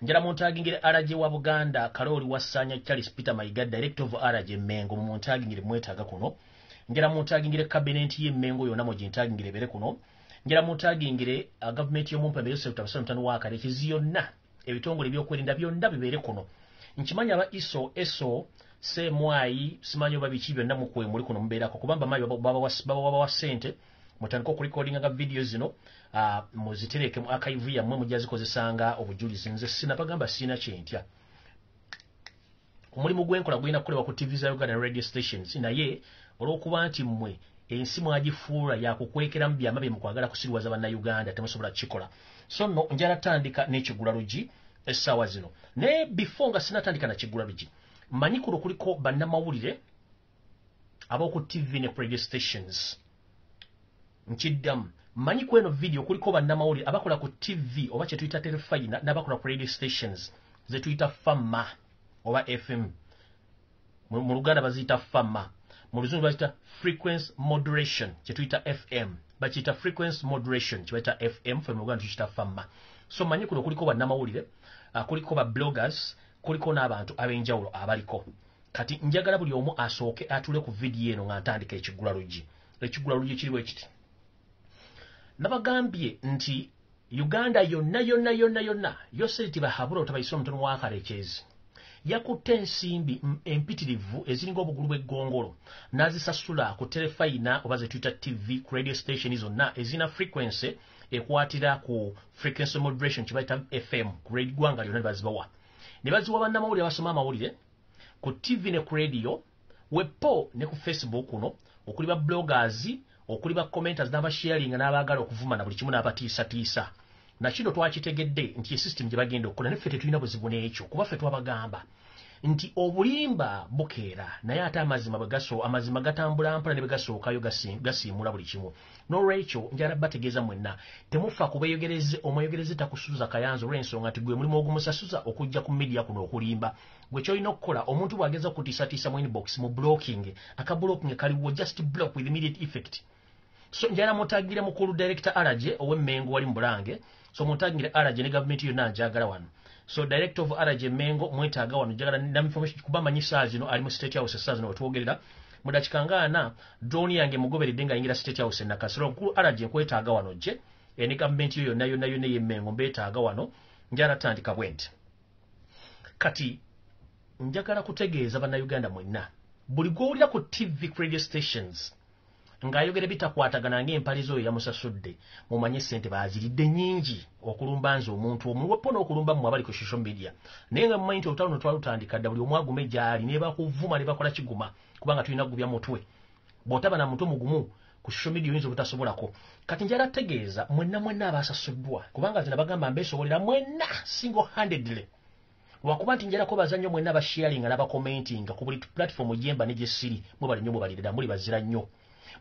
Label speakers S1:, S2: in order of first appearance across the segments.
S1: Njala muntagingire RJ wa Buganda, Karoli Wasanya Charles Peter Mayiga, Director of RJ Mengo, muntagingire mwetaaga kuno. Njala muntagingire cabinet ye Mengo yonna mugintagingire bere kuno. Njala muntagingire government y'omumpembe Yosef Tabasano mutano wa Kalekezi yonna, ebitongole ebyokwerinda byonna bibeere kuno. Nkimanyi aba ISO, ESO, CMI, simanyi oba biki byonna mukwe muli kuno mubeerako, kubamba mayi babawa ssente mutandike okurecordinga ga video zino, muzitereke mu archive yammwe mujja zikozesanga obujulizi. Nze sinabagamba sina kyentya. Omulimu gwenkola gulina kukolebwa ku TV za Uganda radio stations, naye olw'okuba nti mmwe ensi mwagifuula yakukwekeramu byama bye mukwagala kusiriwaza bannayuganda, temusobola kukikola. So nno njala tandika n'ekigulalugi essaawa zino. Naye before nga sinatandika na kigulalugi, mmanyi kuno kuliko bannamawulire ab'oku TV ne radio stations. Nkiddamu, mmanyi ku eno video kuliko bannamawulire abakola ku TV oba kye tuyita terefayina n'abakola ku radio stations ze tuyita FAMA oba FM. Mu Luganda baziyita FAMA, mu Luzungu baziyita frequency modulation, kye tuyita FM. Bakiyita frequency modulation, kye bayita FM, ffe mu Luganda tukiyita FAMA. So mmanyi kuno kuliko bannamawulire, kuliko ba bloggers, kuliko n'abantu ab'enjawulo abaliko. Kati njagala buli omu asooke atule ku video eno nga ntandika ekigulalugi. Ekigulalugi kiriwo ekiti. Nabagambye nti Uganda yonna yonna yonna yonna Yoseri Tibahabura otabayisa omutono wa Kalekezi yakutte ensimbi empitirivu eziringa obugulu bw'eggongolo n'azisasula ku terefayina oba ze tuyita TV, ku radio station zonna ezirina frequency ekwatira ku frequency modulation kye bayita FM ku ggwanga lyonna ne bazibawa. Ne baziwa bannamawulire abasoma amawulire ku TV ne ku radio, wepo ne ku Facebook kuno, okuli ba bloggers, okuli ba commenters n'abasharinga n'abaagala okuvuma na buli kimu n'abatiisatiisa. Na kino twakitegedde nti system gye bagenda okukola, naffe tetulina buzibu n'ekyo, kuba ffe twabagamba nti obulimba bukeera, naye ate amazima bwe amazima gatambula mpola ne bwe gasookayo gasiimula buli kimu. N'olwekyo njagala bategeeza mwenna, temufa ku beeyogereze, omweyogereze takusuza kayanza olw'ensonga nti gwe mulimu ogumusasuza okujja ku media kuno okulimba. Gwe ky'olina okukola, omuntu bw'ageza okutiisatiisa mu inbox, mu blocking, aka blocking kaliwo, just block with immediate effect. So njagala mutagire mukulu Director RJ ow'Emmengo wali mu Bulange. So mutagire RJ ne gavumenti yonna njagala wano. So Director of RJ Mengo mwetaaga wano, njagala na information kuba manyi saa zino ali mu State House saa zino wetwogerera. Mu dakiika nga 4 drone yange mugoberedde ng'ayingira State House e Nakasero. Mukulu RJ nkwetaaga wano gye ne gavumenti yo yonna yonna yonna ey'Emmengo mbeetaaga wano. Njagala tandika bwe nti. Kati njagala kutegeeza bannayuganda mwenna, buli gw'owulira ku TV, ku radio stations ng'ayogera bitakwatagana ng'empalizo oyo yamusasudde, mumanye ssente baaziridde nnyingi okulumba nze omuntu omu wepo n'okulumba mmwe abali ku social media. Naye nga mumanyi nti olutalo luno twalutandika dda, buli omu agume gy'ali, ne bakuvuma ne bakola kiguma, kubanga tulina kugubya mutwe. Bw'otaba na mutwe mugumu ku social media oyinza obutasobolako. Kati njagala tegeeza mwenna mwenna abasasuddwa, kubanga nze nabagamba mbeesobolera mwenna single handedly. Lwakuba nti njagala kwebaza nnyo mwenna abasharinga n'abakomentinga ku buli platform gyemba ne gye siri, mwebale nnyo, mwebalire ddala, muli bazira nnyo.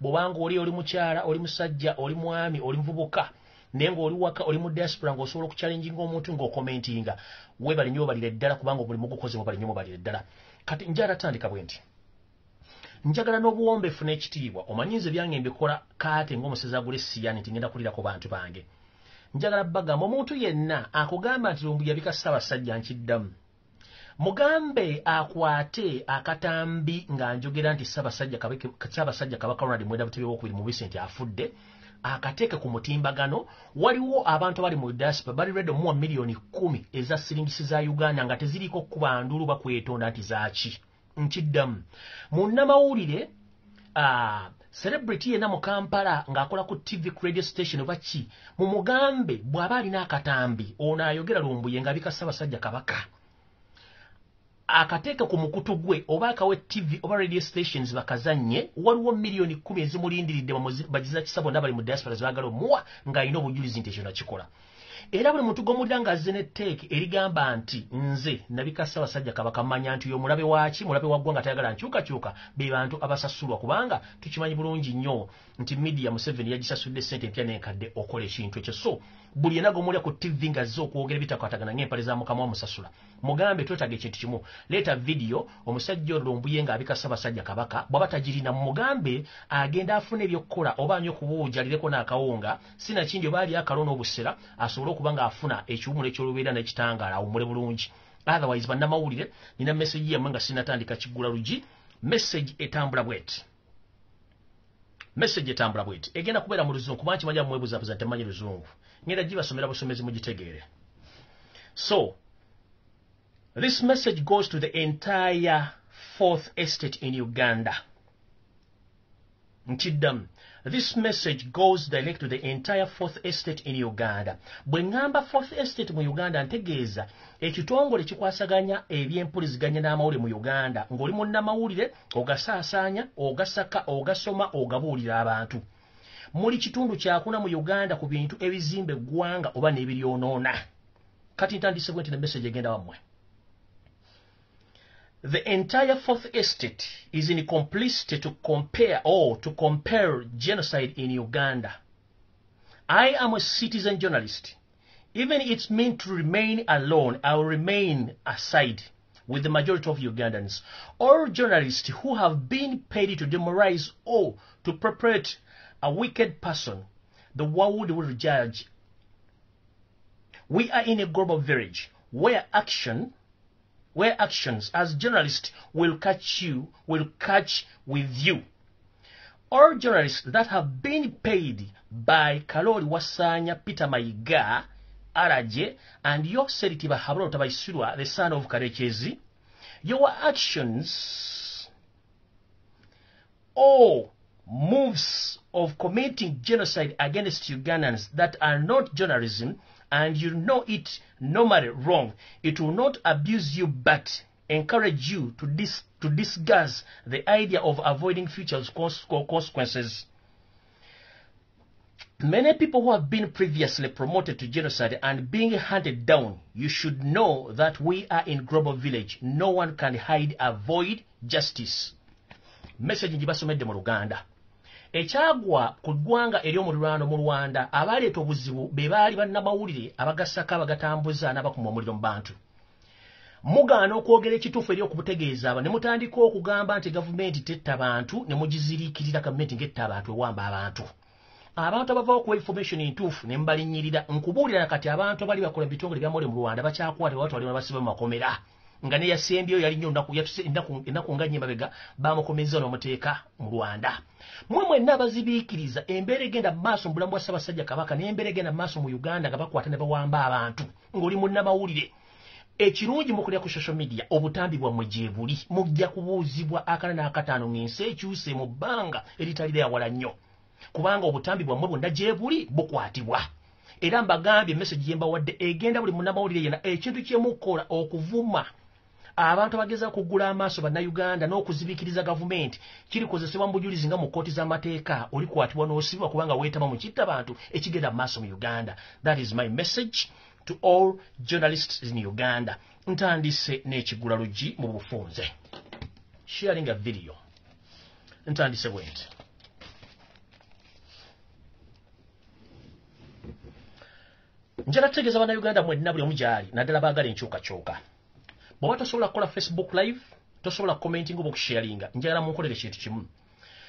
S1: Bw'obanga oli mukyala, oli musajja, oli mwami, oli muvubuka, naye ng'oli waka, oli mu diaspora ng'osobola okuchallenginga omuntu ng'okomentinga, weebale nnyo, weebalire ddala, kubanga omulimu gukoze, mwebale nnyo, mwebalire ddala. Kati njagala tandika bwe nti. Njagala n'obuwombeefu n'ekitiibwa. Omanyi nze byange mbikola kaate ng'omusezi agula essiyani nti ngenda kulirako bantu bange. Njagala bagamba omuntu yenna akugamba nti Lumbuye yabika Ssaabasajja, nkiddamu. Mugambe akwate akatambi nga njogera nti Ssaabasajja Kabaka Ronald Mwenda Mutebi owokubiri mubise nti afudde, akateeke ku mutimbagano. Waliwo abantu abali mu diaspora bali ready omuwa 10,000,000 eza siringisi za Uganda nga teziriiko kukuba ndulu bakwetonda nti zaaki. Nkiddamu, munnamawulire, celebrity yenna mu Kampala ng'akola ku TV, ku radio station oba ki, mumugambe bw'aba alina akatambi ono ayogera Lumbuye ng'abika Ssaabasajja Kabaka, akateeke ku mukutu gwe oba akawe TV oba radio stations bakazannye. Waliwo 10,000,000 ezimulindiridde bagiza kisa bonna bali mu diaspora zebaagala omuwa ng'alina obujulizi nti ekyo nakikola. Era buli muntu gw'omuwulira ng'azze n'etteeke erigamba nti nze nabika Ssaabasajja Kabaka, manya nti oyo mulabe waaki, mulabe wa ggwanga, tayagala nkyukakyuka, be bantu abasasulwa, kubanga tukimanyi bulungi nnyo nti media Museveni yagisasudde ssente empya n'enkadde okola ekintu ekyo. So buli yenna gw'omuwulira ku TV ng'azze okwogera ebitakwatagana ng'empale za mukama wamusasula, mugambe twetaaga ekintu kimu, leeta vidiyo omusajja olwo Lumbuye ng'abika Ssaabasajja Kabaka. Bw'aba tagirina, mugambe agenda afune ebyokukola oba anywe ku buugi alireko n'akawunga, sinakindi oba ali akalo n'obusera asobole okuba ng'afuna ekiwumulo eky'olubeera n'ekitangaala awummule bulungi. Otherwise bannamawulire, nina message yammwe nga sinnatandika kiggula luggi. Message etambula bweti, message etambula bweti, egenda kubeera mu Luzungu kuba nkimanya mwebuzabuza nti Luzungu. Ngenda gibasomera busomezi mugitegeere. So this message goes to the entire fourth estate in Uganda. Nkiddamu, this message goes direct to the entire fourth estate in Uganda. Bwe ŋŋamba fourth estate mu Uganda, ntegeeza ekitongole kikwasaganya ebyempuliziganya n'amawulire mu Uganda. Ng'oli munnamawulire, ogasaasaanya, ogasaka, ogasoma, ogabuulira abantu. Muli kitundu kyakuna mu Uganda ku bintu ebizimba eggwanga oba n'ebiryonoona. Kati ntandise bwe nti ne message egenda wammwe. The entire fourth estate is in complicity to compare or to compare genocide in Uganda. I am a citizen journalist. Even it's meant to remain alone, I will remain aside with the majority of Ugandans. All journalists who have been paid to demoralize or to perpetrate a wicked person, the world will judge. We are in a global village where actions as journalists will catch you, will catch with you. All journalists that have been paid by Kalori Wasanya, Peter Maiga, Araje, and Yoseri Tibahabro Tabaisirwa, the son of Karechezi, your actions or moves of committing genocide against Ugandans that are not journalism, and you know it normally wrong, it will not abuse you but encourage you to discuss the idea of avoiding future consequences. Many people who have been previously promoted to genocide and being hunted down, you should know that we are in global village. No one can hide, avoid justice. Message njibasomedde mu Luganda. Ekyagwa ku ggwanga ery'omuliraano mu Rwanda, abaleeta obuzibu be baali bannamawulire abagasaka, abagatambuza n'abakuma omuliro mu bantu. Mugaana okwogera ekituufu eri okubutegeeza aba ne mutandika okugamba nti gavumenti tetta bantu, ne mugiziriikirira gavumenti ng'etta abantu, ewamba abantu. Abantu abavaawo okuwa information entuufu ne mubalinnyirira. Nkubuulira kati, abantu abali bakola mu bitongole by'amawulire mu Rwanda bakyakwata, batwalibwa basiba mu makomera, nga ne yasembyeyo yali nnyo ennaku nga nnya emabega bamukomezza n'omuteeka mu Rwanda. Mmwe mwenna abazibiikiriza embeera egenda mu maaso mu bulamu bwa Ssaabasajja Kabaka n'embeera egenda mu maaso mu Uganda nga bakwata ne bawamba abantu ng'oli munnamawulire, ekirungi mukulya ku social media, obutambi bwammwe gye buli, mujja kubuuzibwa akana n'akataano ng'ensi ekyuse mu bbanga eritalira wala nnyo, kubanga obutambi bwammwe bwonna gye buli bukwatibwa. Era mbagambye, message gye mbawadde egenda buli munnamawulire yenna. Ekintu kye mukola okuvuma abantu abageza kugula amaaso Bannayuganda n'okuzibikiriza gavumenti kirikozesebwa mu bujulizi nga mu kkooti z'amateeka olikwatibwa n'osibibwa kubanga weetaba mu kitta bantu ekigenda mu maaso mu Uganda. That is my message to all journalists in Uganda. Ntandise n'ekigula luggi mu bufunze. Sharing a video. Ntandise bwenti. Njala kutegeeza Bannayuganda mwenna buli omu gy'ali, naddala baagala enkyukakyuka. Bw'oba tosobola kukola Facebook live, tosobola commenting oba okusharinga, njagala munkolere ekintu kimu.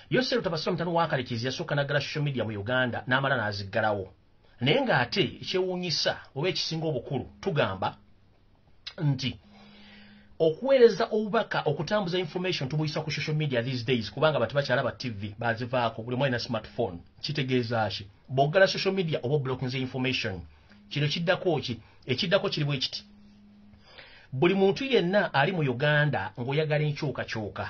S1: Yoseri Tabasira mutano wa Kalekezi yasooka n'aggala social media mu Uganda n'amala n'aziggalawo. Naye ng'ate ekyewuunyisa oba ekisinga obukulu, tugamba nti okuweereza obubaka, okutambuza information, tubuyisa ku social media these days, kubanga abantu bakyalaba TV bazivaako, buli omu alina smartphone. Kitegeeza ki? Bw'oggala social media oba oblockinze information. Kino kiddako ki? Ekiddako kiri bwe kiti: buli muntu yenna ali mu Uganda ng'oyagala enkyukakyuka,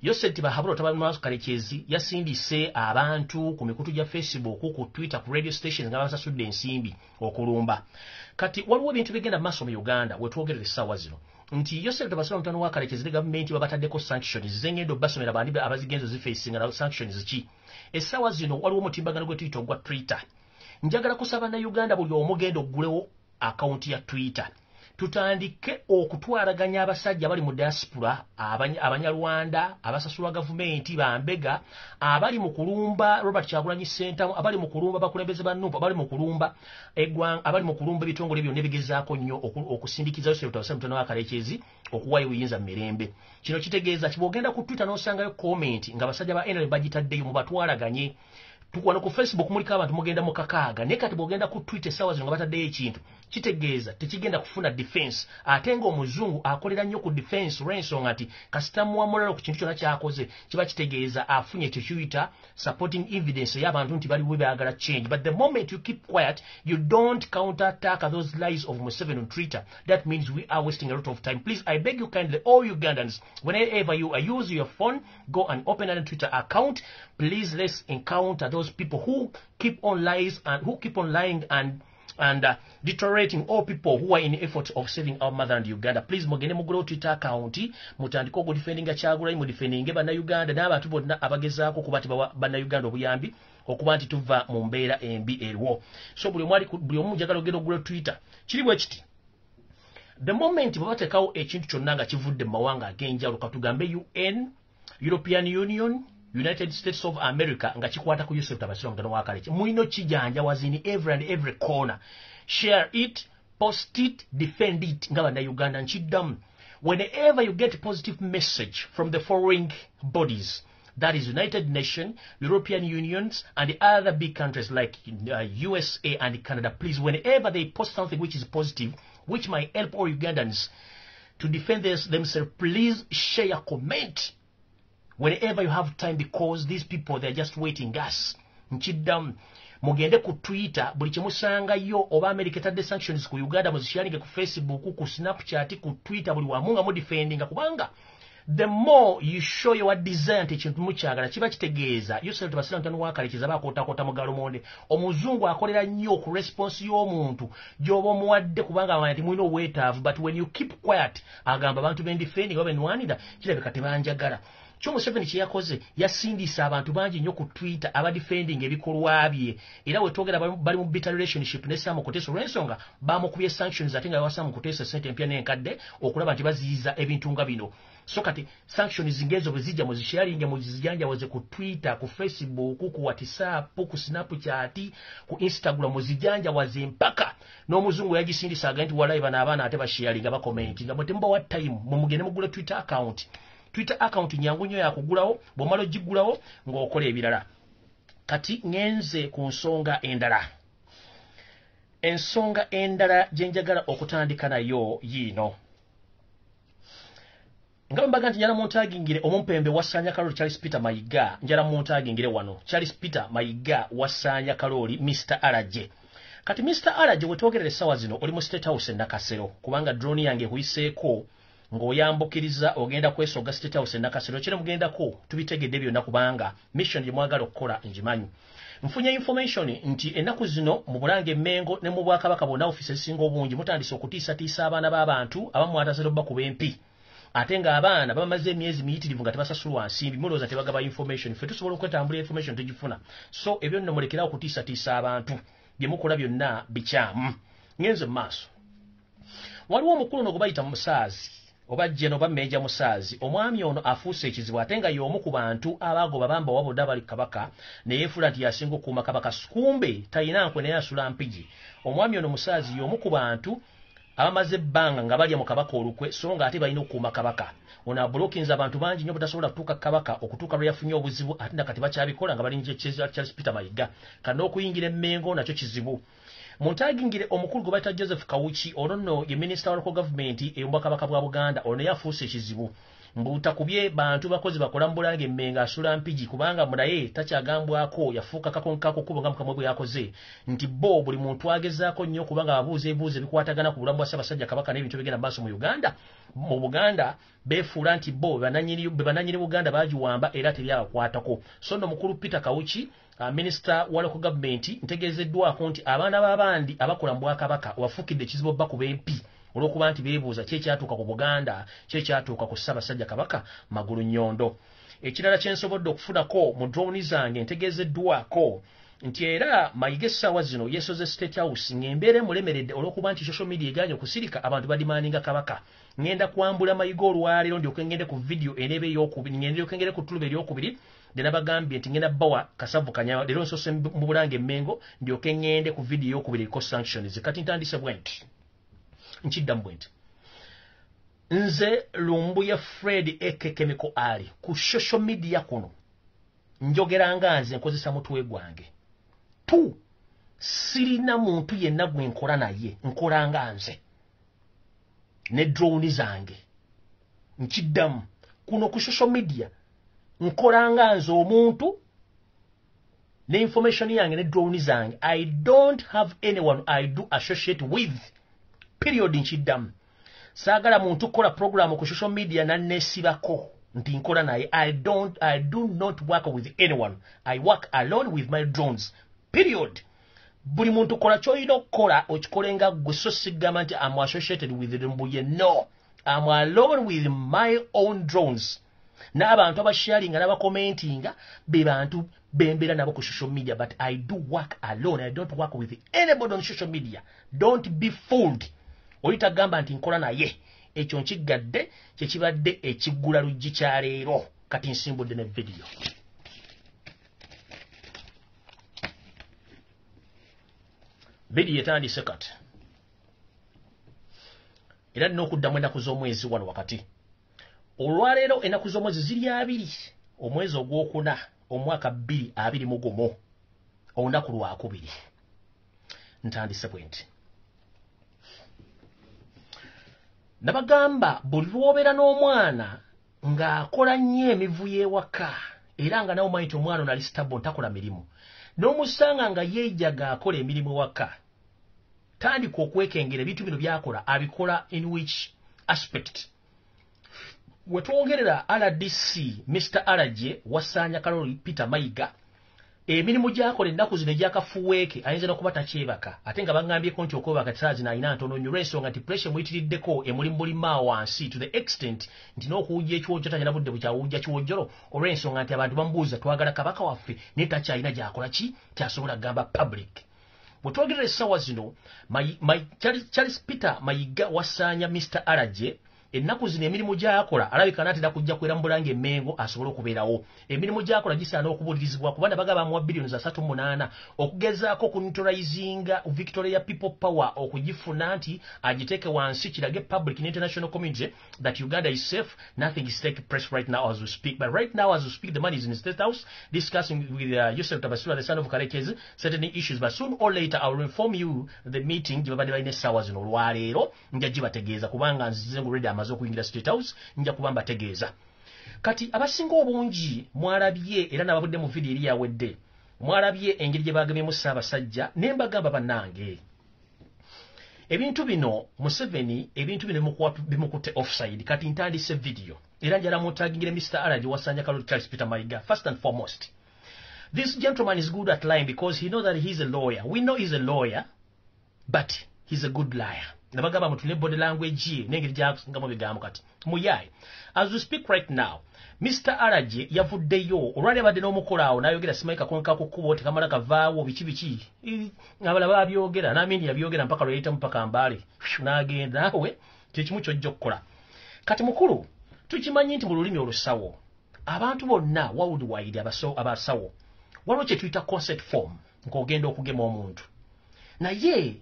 S1: Yoseri Tibahabura Otabalmaaso Kalekezi yasindise abantu ku mikutu gya Facebook, ku Twitter, ku radio stations nga basasudde ensimbi okulumba. Kati waliwo ebintu bigenda mu maaso mu Uganda wetwogerera essaawa zino nti Yoseri Tabasira mutano wa Kalekezi ne gavumenti babataddeko sanctions zengendo basomera bandi abazigenzo zifacinga sanctions ki. Essaawa zino waliwo omutimbagano gwe tuyita ogwa Twitter. Njagala kusaba Bannayuganda buli omugendo oggulewo akawunti ya Twitter, tutandike okutwalaganya abasajja abali mu diaspora, Abanyarwanda abasasulwa gavumenti, bambega abali mu kulumba Robert Kyagulanyi Ssentamu, abali mu kulumba bakulembeze ba NUP, abali mu kulumba eggwanga, abali mu kulumba ebitongole byonna ebigezaako nnyo okusindikiza Yoseri Tabasira mutano wa Kalekezi okuwaayo obuyinza mu mirembe. Kino kitegeeza ki? Bw'ogenda ku Twitter n'osangayo comment nga abasajja ba NRM bagitaddeyo, mubatwalaganye. Tukwano ku Facebook muliko abantu mugenda mu 6, naye kati bw'ogenda ku Twitter essaawa zino nga bataddeyo ekintu, kitegeeza tekigenda kufuna defense. Ate ng'omuzungu akolera nnyo ku defense, olw'ensonga nti kasita muwa mulala ku kintu kyonna ky'akoze, kiba kitegeeza afunye kyekiyita supporting evidence ey'abantu nti baliwo baagala change. But the moment you keep quiet, you don't counter attack those lies of Museveni on Twitter, that means we are wasting a lot of time. Please, I beg you kindly, all Ugandans, whenever you use your phone, go and open a Twitter account. Please, let's encounter those people who keep on lies and who keep on lying and deteriorating all people who are in effort of saving our motherland Uganda. Please, mugende mugulewo Twitter account, mutandike okudefendinga Kyagulanyi, mudefendinge Bannayuganda n'abantu bonna abagezaako okuba nti bawa Bannayuganda obuyambi okuba nti tuva mu mbeera embi eriwo. So buli omu njagala ogenda okugula Twitter. Kiri bwe kiti, the moment bwe bateekawo ekintu kyonna nga kivudde mu mawanga ag'enjawulo, katugambe UN, European Union, United States of America, nga kikwata ku Yosef Tabasira mutano wa Kaleki, mulina kijanjawaza in every and every corner. Share it, post it, defend it nga Bannayuganda. Nkiddamu, whenever you get positive message from the foreign bodies, that is United Nations, European Unions, and the other big countries like USA and Canada, please, whenever they post something which is positive, which might help all Ugandans to defend themselves, please share, comment whenever you have time, because these people, they're just waiting us. Nkiddamu, mugende ku Twitter, buli kyemusangayo oba America etadde sanctions ku Uganda, muzisharinge ku Facebook, ku Snapchat, ku Twitter, buli wamu nga mudefendinga, kubanga the more you show your desire nti ekintu mukyagala, kiba kitegeeza Yosef Tabasira mutano wa Kalekezi aba akootakoota mu galomonde. Omuzungu akolera nnyo ku response y'omuntu gy'oba omuwadde, kubanga amanya nti mulina obwetaavu. But when you keep quiet, agamba abantu bendifending oba benwanira kirabika tebanjagala. Kyo Museveni kye yakoze, yasindisa abantu bangi nnyo ku Twitter abadefending ebikolwa bye, era wetwogera bali mu bitter relationship ne Sam Kutesa, olw'ensonga bamukubye sanctions, ate nga yawa Sam Kutesa ssente empya n'enkadde okulaba nti baziyiza ebintu nga bino. So kati sanctions ngezo bwe zijja, muzisharinge, muzijanjawaze ku Twitter, ku Facebook, ku WhatsApp, ku Snapchat, ku Instagram, muzijanjawaze mpaka n'omuzungu yagisindisa agamba nti walayi bano abaana ate basharinga, bakomentinga. Mwe temubawa time, mumugende mugule Twitter account. Twitter account nyangu nnyo yakugulawo, bw'omala ogigulawo ng'okola ebirala. Kati ngenze ku nsonga endala. Ensonga endala gye njagala okutandika nayo yiino. Nga mbaga nti njala muntagingire omumpembe wasanya Kaloli Charles Peter Mayiga, njala muntagingire wano Charles Peter Mayiga wasanya Kaloli Mr. Alaje. Kati Mr. Alaje wetwogerera essaawa zino oli mu State House e Nakasero, kubanga drone yange ekuyiseeko ng'oyambukiriza ogenda kwesoga State House e Nakasero. Kire mugendako tubitegedde byonna, kubanga mission gye mwagala okukola ngimanyi. Nfunye information nti ennaku zino mu Bulange, Mengo ne mu Bwakabaka bwonna, ofiisi ezisinga obungi mutandise okutiisatiisa abaana b'abantu abamu atasera obbakuba empi, ate ng'abaana bamaze emyezi miyitirivu nga tebasasulwa nsimbi. Mulowooza tebagaba information? Ffe tusobola okwetambula, information tugifuna. So ebyo nno mulekerawo okutiisatiisa abantu, bye mukola byonna bikyamu. Ngenze mu maaso. Waliwo omukulu ono gwe bayita Musaazi, oba Jeno oba Meja Musaazi. Omwami ono afuuse ekizibu, ate nga y'omu ku bantu abaagoba bamba wabodde abali kabaka, ne yeefuula nti yasinga okukuuma kabaka. Kumbe talina nkwe, naye asula Mpigi. Omwami ono Musaazi y'omu ku bantu abamaze ebbanga nga balya mu kabaka olukwe, so nga ate balina okukuuma kabaka. Ono abulokinze abantu bangi nnyo obutasobola kutuuka kabaka okutuuka lwe yafunye obuzibu, ate na kati bakyabikola nga balinje Charles Peter Mayiga. Kano okuyingira Emmengo nakyo kizibu. Muntagingire omukulu gwe bayita Joseph Kawuki, ono nno ye minisita wa local government ey'Obwakabaka bwa Buganda. Ono yafuuse ekizibu, mbuta kubye bantu bakozi bakola mu Bulange Mmengo, asula Mpigi, kubanga naye takyagambwako, yafuuka kakonkako kubo nga Mukama bwe yakoze nti bo buli muntu agezaako nnyo kubanga ababuuza ebibuuzo ebikwatagana ku bulamu bwa Ssaabasajja Kabaka n'ebintu ebigenda mu maaso mu Uganda, mu Buganda, beefuula nti bo be banannyini Buganda, baagiwamba era teryabakwatako. So nno mukulu Peter Kawuki, minisita wa local government, ntegeezeddwako nti abaana b'abandi abakola mu Bwakabaka obafuukidde ekizibu bakuba empi, olw'okuba nti beebuuza ki ekyatuuka ku Buganda, ki ekyatuuka ku Ssaabasajja Kabaka Magulu Nnyondo. Ekirala kye nsobodde okufunako mu drone zange, ntegeezeddwako nti era Mayiga essaawa zino yeesoze State House ng'embeera emulemeredde, olw'okuba nti social media egaanye okusirika, abantu badimandinga kabaka. Ŋŋenda kwambula Mayiga olwaleero, ndyoke ngende ku video eneeba eyokubiri, ndyoke ngende ku ttuluba eryokubiri lye nabagambye nti ngenda bbawa kasavu kanya. Leero nsoose mu Bulange Emmengo, ndyoke ŋŋende ku video eyokubiri eriko sanctions. Kati ntandise bwe nti, nkiddamu bwe nti: nze Lumbuye Fred aka Chemical Ali ku social media kuno. Njogera nga nze nkozesa mutwe gwange. 2, sirina muntu yenna gwe nkola naye, nkola nga nze ne drone zange. Nkiddamu, kuno ku social media nkola nga nze omuntu ne information yange ne drone zange. I don't have anyone I do associate with, period. Nkiddamu, saagala muntu kukola program ku social media nanneesibako nti nkola naye. I do not work with anyone. I work alone with my drones, period. Buli muntu kola ky'olina okukola, okikole nga ggwe, so sigamba nti am associated with Lumbuye. No, am alone with my own drones. N'abantu abasharinga n'abakomentinga be bantu bembeera nabo ku social media, but I do work alone. I don't work with anybody on social media. Don't be fooled. Oli tagamba nti nkola naye. Ekyo nkiggadde, kyekibadde ekiggula luggi kya leero. Kati nsimbudde ne vidiyo. Vidiyo etandise kati, era nina okuddamu ennaku z'omwezi wano wakati. Olwaleero ennaku z'omwezi ziri 2, omwezi ogwokuna, omwaka 2021, olunaku lwakubiri. Ntandise bwe nti: nabagamba buli lw'obeera n'omwana ng'akola nnyo emivuyo ewaka, era nga nawe omanyi nti omwana ono ali stable, ntakola mirimu, n'omusanga nga yeejaga akola emirimu ewaka, tandika okwekengera ebintu bino by'akola abikola in which aspect. Wetwongerera RDC Mr. Araje Wasanya Kaloli Peter Mayiga, emirimu gy'akola ennaku zino egyakafuweeke ayinza n'okuba takyebaka, ate nga baŋŋambyeko nti okwebaka saa zino alina ntono nnyo, olw'ensonga nti pressure emuyitiriddeko emuli mulima wansi to the extent nti n'okuwujja ekiwojjo tanyina budde bukyawujja kiwojjolo, olw'ensonga nti abantu bamubuuza twagala kabaka waffe, naye takyalina gy'akola ki kyasobola kugamba public. Bwe twogerera essaawa zino, Charles Peter Mayiga Wasanya Mr. Araje ennaku zino emirimu gy'akola alabika n'atera kujja kwera mu Bulange Emmengo asobole okubeerawo. Emirimu gy'akola gisaana okubuulirizibwa, kuba nabagamba bamuwa biliyoni 38 okugezaako kuneutralizinga Victoria People Power, okugifuna nti agiteeke wansi kirage public ne international community that Uganda is safe. Nothing is taking place right now as we speak, but right now as we speak the man is in the State House discussing with Yosef Tabasura, the son of Karekezi, certain issues, but soon or later I will inform you the meeting gye babadde balina essaawa zino olwaleero. Nja gibategeeza kubanga nzize already amaze okuyingira State House, nja kuba mbategeeza. Kati abasinga obungi mwalabye, era nababudde mu vidiyo eri yawedde, mwalabye engeri gye bagemyemu Ssaabasajja, ne mbagamba bannange ebintu bino Museveni ebintu bino bimukutte offside. Kati ntandise vidiyo, era njala mutagingire Mr. Araje Wasanya Kaloli Charles Peter Mayiga. First and foremost, this gentleman is good at lying because he knows that he's a lawyer. We know he's a lawyer, but he's a good liar. Nabagamba mutule body language ye n'engeri gy'asingamu ebigambo. Kati muyaye, as we speak right now, Mr. Araje yavuddeyo olwali abadde n'omukolo awo n'ayogera, simanyi kakonka ku kkubo tekamala kavaawo biki biki, abalala babyogera n'amini yabyogera mpaka lwe yayitamu paka Mbale n'agenda. Naawe kyekimu ky'ojja okukola. Kati mukulu, tukimanyi nti mu lulimi olusawo abantu bonna worldwide abasawo waliwo kye tuyita consent form ng'ogenda okugema omuntu, naye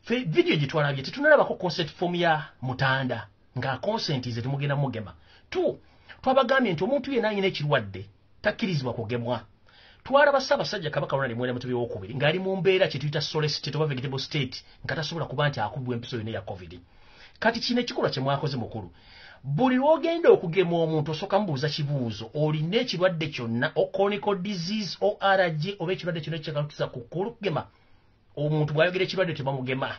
S1: vidiyo gye twalabye tetunalabako consent form ya Mutanda nga consent ze temugenda mugema. 2, twabagambye nti omuntu yenna alina ekirwadde takkirizibwa kugemwa. Twalaba Ssaabasajja Kabaka Ronald Muwenda Mutebi II ng'ali mu mbeera kye tuyita solid state oba vegetable state, nga tasobola kuba nti akubibwa empiso yonna eya COVID. Kati kino ekikolwa kye mwakoze mukulu, buli lw'ogenda okugema omuntu osooka mubuuza kibuuzo: olina ekirwadde kyonna, chronic disease, ORG, oba ekirwadde kyonna ekyakalukiza ku kugema? Omuntu bw'ayogera ekirwadde tebamugema.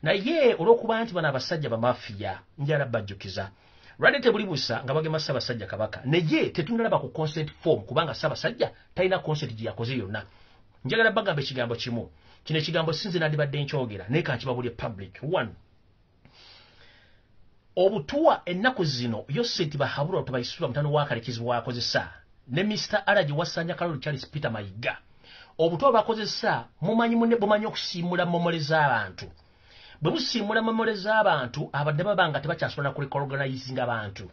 S1: Naye olw'okuba nti bano abasajja bamafiya, njala bajjukiza lwadde tebuli busa nga bagema Ssaabasajja Kabaka, naye tetunalaba ku consent form kubanga Ssaabasajja talina consent gye yakoze yonna. Njagala bagamba ekigambo kimu kino, ekigambo sinze nandibadde nkyogera, naye kankibabulye public. 1, obutuwa ennaku zino Yoseti Bahabulwa Tabaisula mutano wa Kalekezi bw'akozesa ne Mr. Araje Wasanya Kaloli Charles Peter Mayiga, obutuwa bakozesa mumanyi munne bumanyi okusiimula memory z'abantu. Bwe busiimula memory z'abantu, abadde baba nga tebakyasobola kurecognizinga abantu.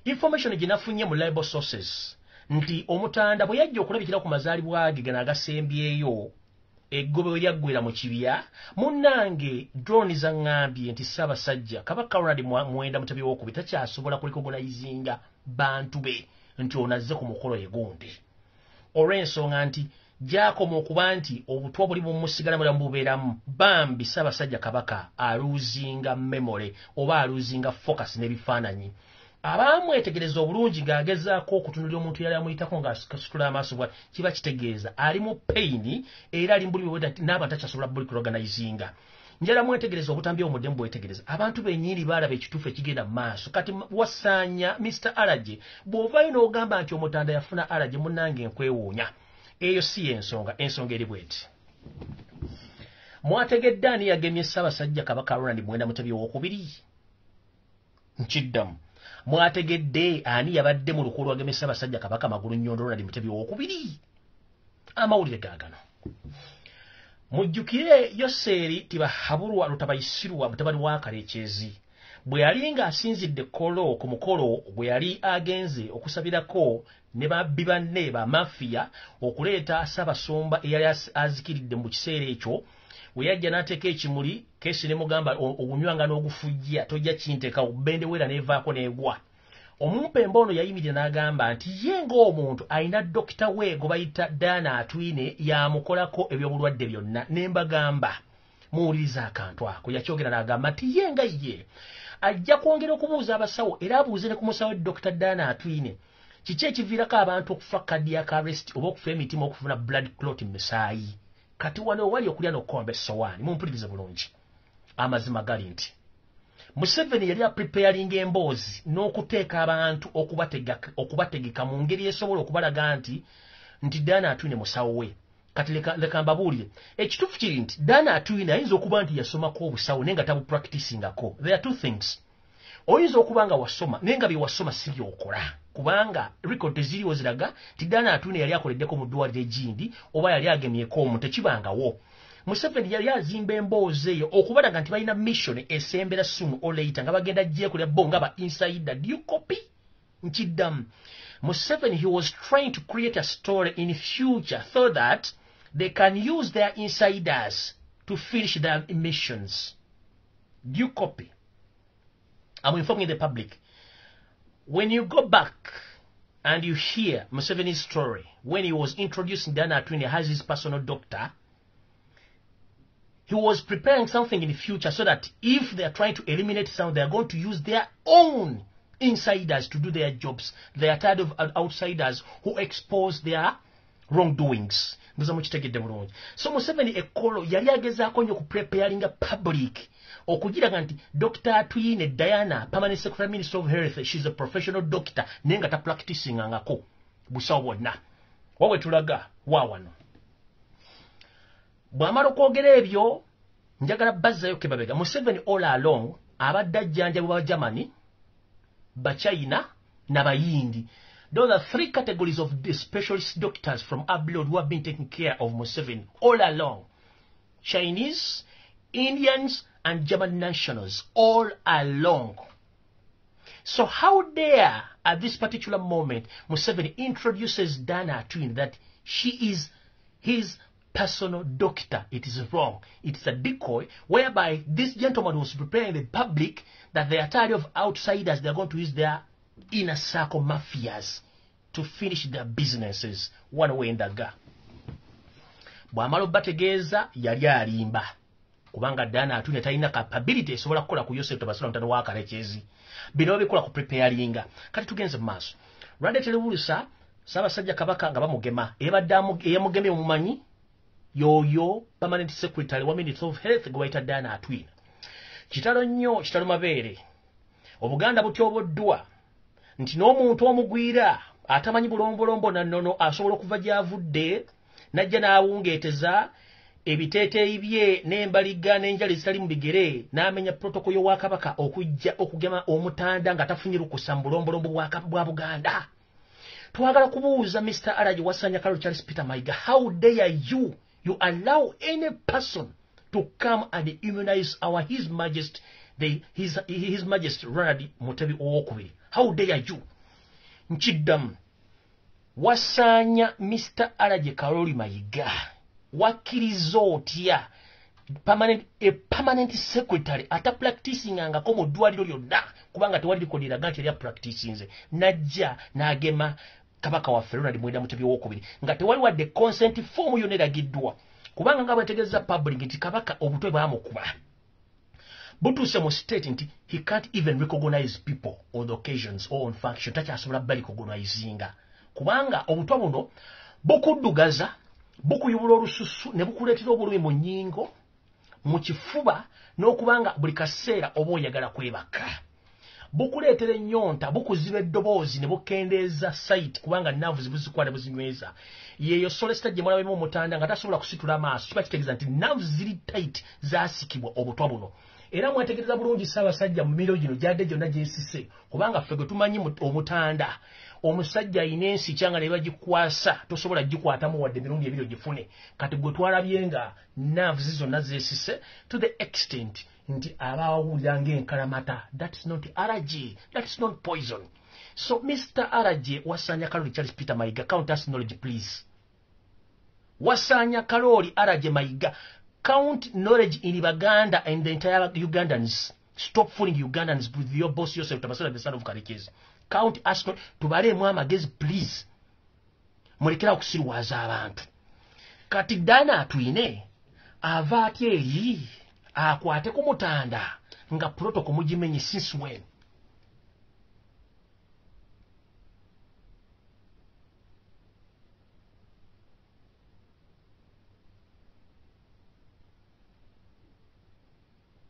S1: Information gye nafunye mu reliable sources nti Omutanda bwe yajja okulabikira ku mazaalibwa ge gano agasembyeyo, eggobe lyaggwera mu kibya, munnange drone zaŋŋambye nti Ssaabasajja Kabaka Ronald Muwenda Mutebi II takyasobola kurecognizinga bantu be nti ono azze ku mukolo egundi. Olw'ensonga nti gyakoma okuba nti obutwa buli bumusigala mulamu bubeeramu, bambi Ssaabasajja Kabaka alosinga memory oba alosinga focus n'ebifaananyi. Abamwetegereza obulungi ng'agezaako okutunulira omuntu yali amuyitako ng'asitula amaaso bwa kiba kitegeeza ali mu pain era ali mbuli bweda n'abantu takyasobola buli kuorganizinga. Njala mwetegereza obutambi omuddemu bwetegereza. Abantu bennyini baalaba ekituufu ekigenda mu maaso. Kati wasaanya Mr. Allergy, bw'ovaayo n'ogamba nti omutanda yafuna allergy, munnange nkwewuunya. Eyo si y'ensonga, ensonga eri bweti. Mwategedde ani yagemye Ssaabasajja Kabaka Ronald Muwenda Mutebi Owookubiri? Nkiddamu. Mwategedde ani yabadde mu lukulu lwagemye Ssaabasajja Kabaka Magulu Nnyondo Ronald Mutebi Owookubiri? Amawulire gaagano. Mujjukire Yoseeri Tibahabulwa Lutabayisirwa mutabani wa Kalekyezi bwe yali ng'asinzidde Kolo ku mukolo gwe yali agenze okusabirako ne babbi banne ba mafiya okuleeta Ssaabasumba eyali azikiridde mu kiseera ekyo, we yajja n'ateeka ekimuli keesi ne mugamba ogunywanga n'ogufujja tojja kinteeka bendewera n'evaako n'egwa. Omumpembe ono yayimirira n'agamba nti ye ng'omuntu alina dokita we gwe bayita Diana Atwine yamukolako eby'obulwadde byonna. Ne mbagamba muwuliriza akantu ako, yakyogera n'agamba nti ye nga ye ajja kwongera okubuuza abasawo era abuuze ne ku musawo Dr. Diana Atwine kiki ekiviirako abantu okufa cardiac arrest oba okufa emitima, okufuna blood clot mu misaayi. Kati wano wali okulya n'okukomba essowaani, mumpulirize bulungi. Amazima gali nti Museveni yali apreparinga emboozi n'okuteeka abantu okubategeka mu ngeri esobola okubalaga nti Diana Atwine musawo we. Kati leka mbabuulire ekituufu kiri nti Diana Atwine ayinza okuba nti yasomako obusawo naye nga tabupracticingako. There are two things. Oyinza okuba nga wasoma naye nga bye wasoma si by'okola, kubanga record teziriwo ziraga nti Diana Atwine yali akoleddeko mu ddwaliro egindi oba yali agemyeko omuntu, tekibangawo. Museveni yali azimba emboozi eyo okubalaga nti balina mission esembera soon or later nga bagenda gyekolera bo nga ba insider. Do you copy? Nkiddamu. Museveni, he was trying to create a story in future so that they can use their insiders to finish their missions. Do you copy? I'm informing the public. When you go back and you hear Museveni's story, when he was introducing Diana Atwine as his personal doctor, he was preparing something in the future so that if they are trying to eliminate someone, they are going to use their own insiders to do their jobs. They are tired of outsiders who expose their wrongdoings. Ndoza mukitegedde bulungi. So Museveni ekolo yali agezaako nnyo okupreparinga public okugiraga nti Dr. Atwine Diana, permanent secretary, minister of health, she's a professional doctor, naye nga tapracticingangako busawo bwonna. Wawe tulaga wa wano. Bw'amala okwogera ebyo, njagala bazzayo kebabega. Museveni all along abadde ajjanjabibwa ba Germany, Bachina n'Abayindi. Those are three categories of the specialist doctors from abroad who have been taking care of Museveni all along. Chinese, Indians, and German nationals all along. So how dare at this particular moment Museveni introduces Diana Atwine that she is his personal doctor? It is wrong. It's a decoy whereby this gentleman was preparing the public that they are tired of outsiders. They are going to use their inner circle mafias to finish their businesses. One way ndaga. Bw'amala obbategeeza yali alimba, kubanga Diana Atwine talina capability esobola kukola ku Yosef Tabasula mutano wa Karekyezi. Bino babikola ku preparinga. Kati tugenze mu maaso. Lwadde terewulusa Ssaabasajja Kabaka nga bamugema, eyabadde eyamugemye mumanyi yoyo permanent secretary wa Ministry of Health gwe bayita Diana Atwine. Kitalo nnyo, kitalo mabeere. Obuganda butyoboddwa nti n'omuntu omugwira atamanyi bulombolombo na nnono asobola okuva gy'avudde n'ajja n'awungeeteza ebiteeteeyi bye n'embaliga n'enjala ezitali mu bigere n'amenya protocol y'Obwakabaka okujja okugema omutanda nga tafunye lukusa mu bulombolombo bwa Buganda. Twagala kubuuza Mr. Alaji Wasanya Karol Charles Peter Mayiga, how dare you allow any person to come and immunize our His Majesty, the, His, His Majesty Ronald Mutebi Owokubiri? How dare you? Nkiddamu. Wasanya Mr. Alaji Karoli Mayiga, wakkiriza otya a permanent secretary ata practicingangako mu ddwaliro lyonna, kubanga tewali likodiraga nti yali apracticinze, najja n'agema Kabaka waffe Ronald Muwenda Mutebi owokubiri, nga tewali wadde consent form yonna eragiddwa, kubanga nga bwetegeeza public nti Kabaka obutwe bwamukuba butuuse mu state nti he can't even recognize people on the occasions or on function. Takyasobola barecognizinga kubanga obutwa buno bukuddugaza, bukuyubula olususu ne bukuleetera obulumi mu nnyingo, mu kifuba, n'okubanga buli kaseera oba oyagala kwebaka. Bukuleetera ennyonta, bukuziba eddoboozi ne bukendeeza sight, kubanga nerves buzikwata buzinyweza. Yeeyo solesta gye mulabemu omutanda nga tasobola kusitula maaso, kiba kitegeeza nti nerves ziri tight, zaasikibwa obutwa buno. Era mwetegereza bulungi Ssaabasajja mu miro gino gyadde gyonna gyesise, kubanga ffe gwe tumanyi omutanda omusajja ayina ensi kyanga ne bagikwasa tosobola gikwatamu wadde emirundi ebiri ogifune. Kati gwe twalabye nga nerves zonna zeesise to the extent nti abawulira ng'enkalamata. That's not allergy, that's not poison. So Mr. RJ Wasanya Kaloli Charles Peter Mayiga, count us knowledge please. Wasanya Kaloli RJ Mayiga, count knowledge in Baganda and the entire Ugandans. Stop fooling Ugandans with your boss yourself, Tabasala the son of Karekezi. Count us not, tubalemu amagezi please. Mulekera okusirwaza abantu. Kati Dana Atwine ava atya eri akwate ku mutanda nga protocol mugimenye since when?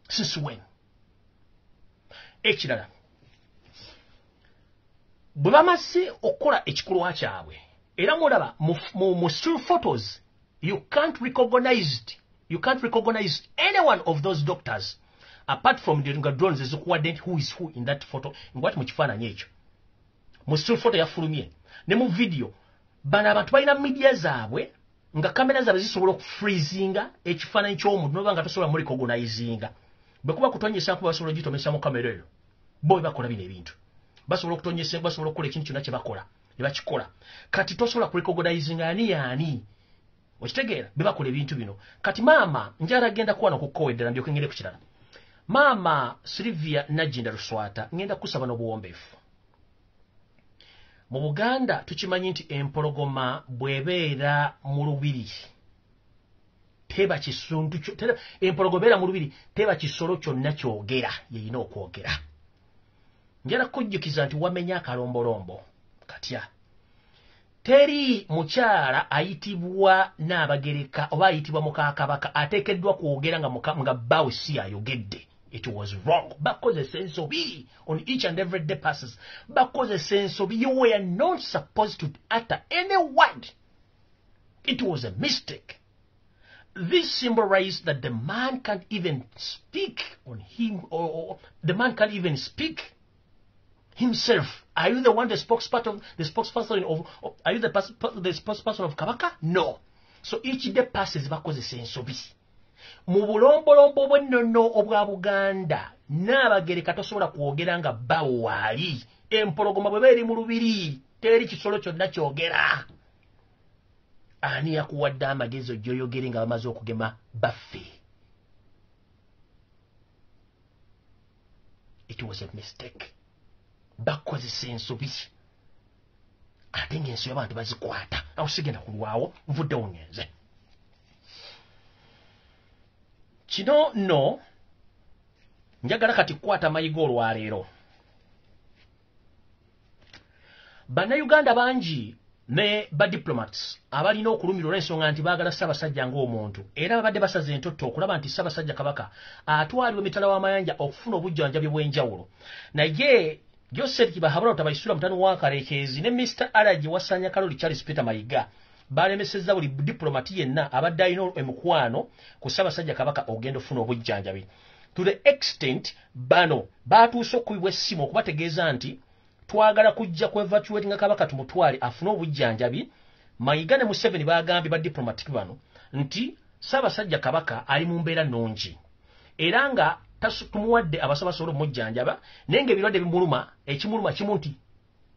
S1: Since when? Ekirala, bwe bamaze okukola ekikolwa kyabwe, era mulaba mu still photos, you can't recognize any one of those doctors apart from the drones ezikuwadde nti who is who in that photo. Ngwati mu kifaananyi ekyo, mu still photo yafulumye ne mu video, bano abantu balina media zaabwe nga kamera zaabwe zisobola okufreezinga ekifaananyi ky'omuntu noba nga tosobola murecognizinga. Bwe kuba kutonyesa nkuba basobola ogitomesa mu kamera eyo. Bo bwe bakola bino ebintu basobola okutonyesa, basobola okukola ekintu kyonna kye bakola ne bakikola. Kati tosobola kurecognizinga ani yaani, okitegeera? Bwe bakola ebintu bino. Kati maama njala agenda kuwa nokukkowa eddala, ndyoke ngende ku kirala. Maama Sylvia Nagginda Luswata, ngenda kusaba n'obuwombeefu. Mu Buganda tukimanyi nti empologoma bw'ebeera mu lubiri teba kisuntu, empologoma ebeera mu lubiri teba kisolo kyonna kyogera, yeyina okwogera. Njala kujjukiza nti wamenya akalombolombo katya. Teri mukyala ayitibwa Nnaabagereka oba ayitibwa mukaakabaka ateekeddwa kwogera nga bbaawe si ayogedde. It was wrong. Bakozesa ensobi on each and every day passes. Bakozesa ensobi. You were not supposed to utter any word. It was a mistake. This symbolized that the man can't even speak on him, or the man can't even speak himself. Are you the one, the spokesperson of are you the spokesperson of Kabaka? No. So each day passes bakozesa ensobi. Mu bulombolombo bw'ennono obwa Buganda, Nnaabagereka tosobola kwogera nga bbaawo waali. Empologoma bw'eba eri mu lubiri teri kisolo kyonna kyogera. Ani yakuwadde amagezi ojja oyogere nga bamaze okugema baffe? It was a mistake. Bakozesa ensobi ate ng'ensobi abantu bazikwata. Awo sigenda kulwawo, nvuddewo ngenze. Kino nno njagala kati kukwata Mayiga olwaleero. Bannayuganda bangi ne ba diplomats abalina okulumirwa olw'ensonga nti baagala Ssaabasajja ng'omuntu, era babadde basaze entotto okulaba nti Ssaabasajja Kabaka atwalibwa emitala w'amayanja okufuna obujjanjabi bw'enjawulo. Naye Joseph Kibahabula Tabaisula mutano wa Karekezi ne Mr. Alaji Wasanya Kaloli Charles Peter Mayiga balemesezza buli diplomati yenna abadde alina emikwano ku Ssaabasajja Kabaka ogenda ofuna obujjanjabi. To the extent bano batuuse okukubibwa essimu okubategeeza nti twagala kujja ku evacuatinga Kabaka tumutwale afune obujjanjabi. Mayiga ne Museveni bagambye ba diplomatic bano nti Ssaabasajja Kabaka ali mu mbeera nnungi era nga tumuwadde abasawo basobola omujjanjaba, naye ng'ebirwadde bimuluma, ekimuluma kimu nti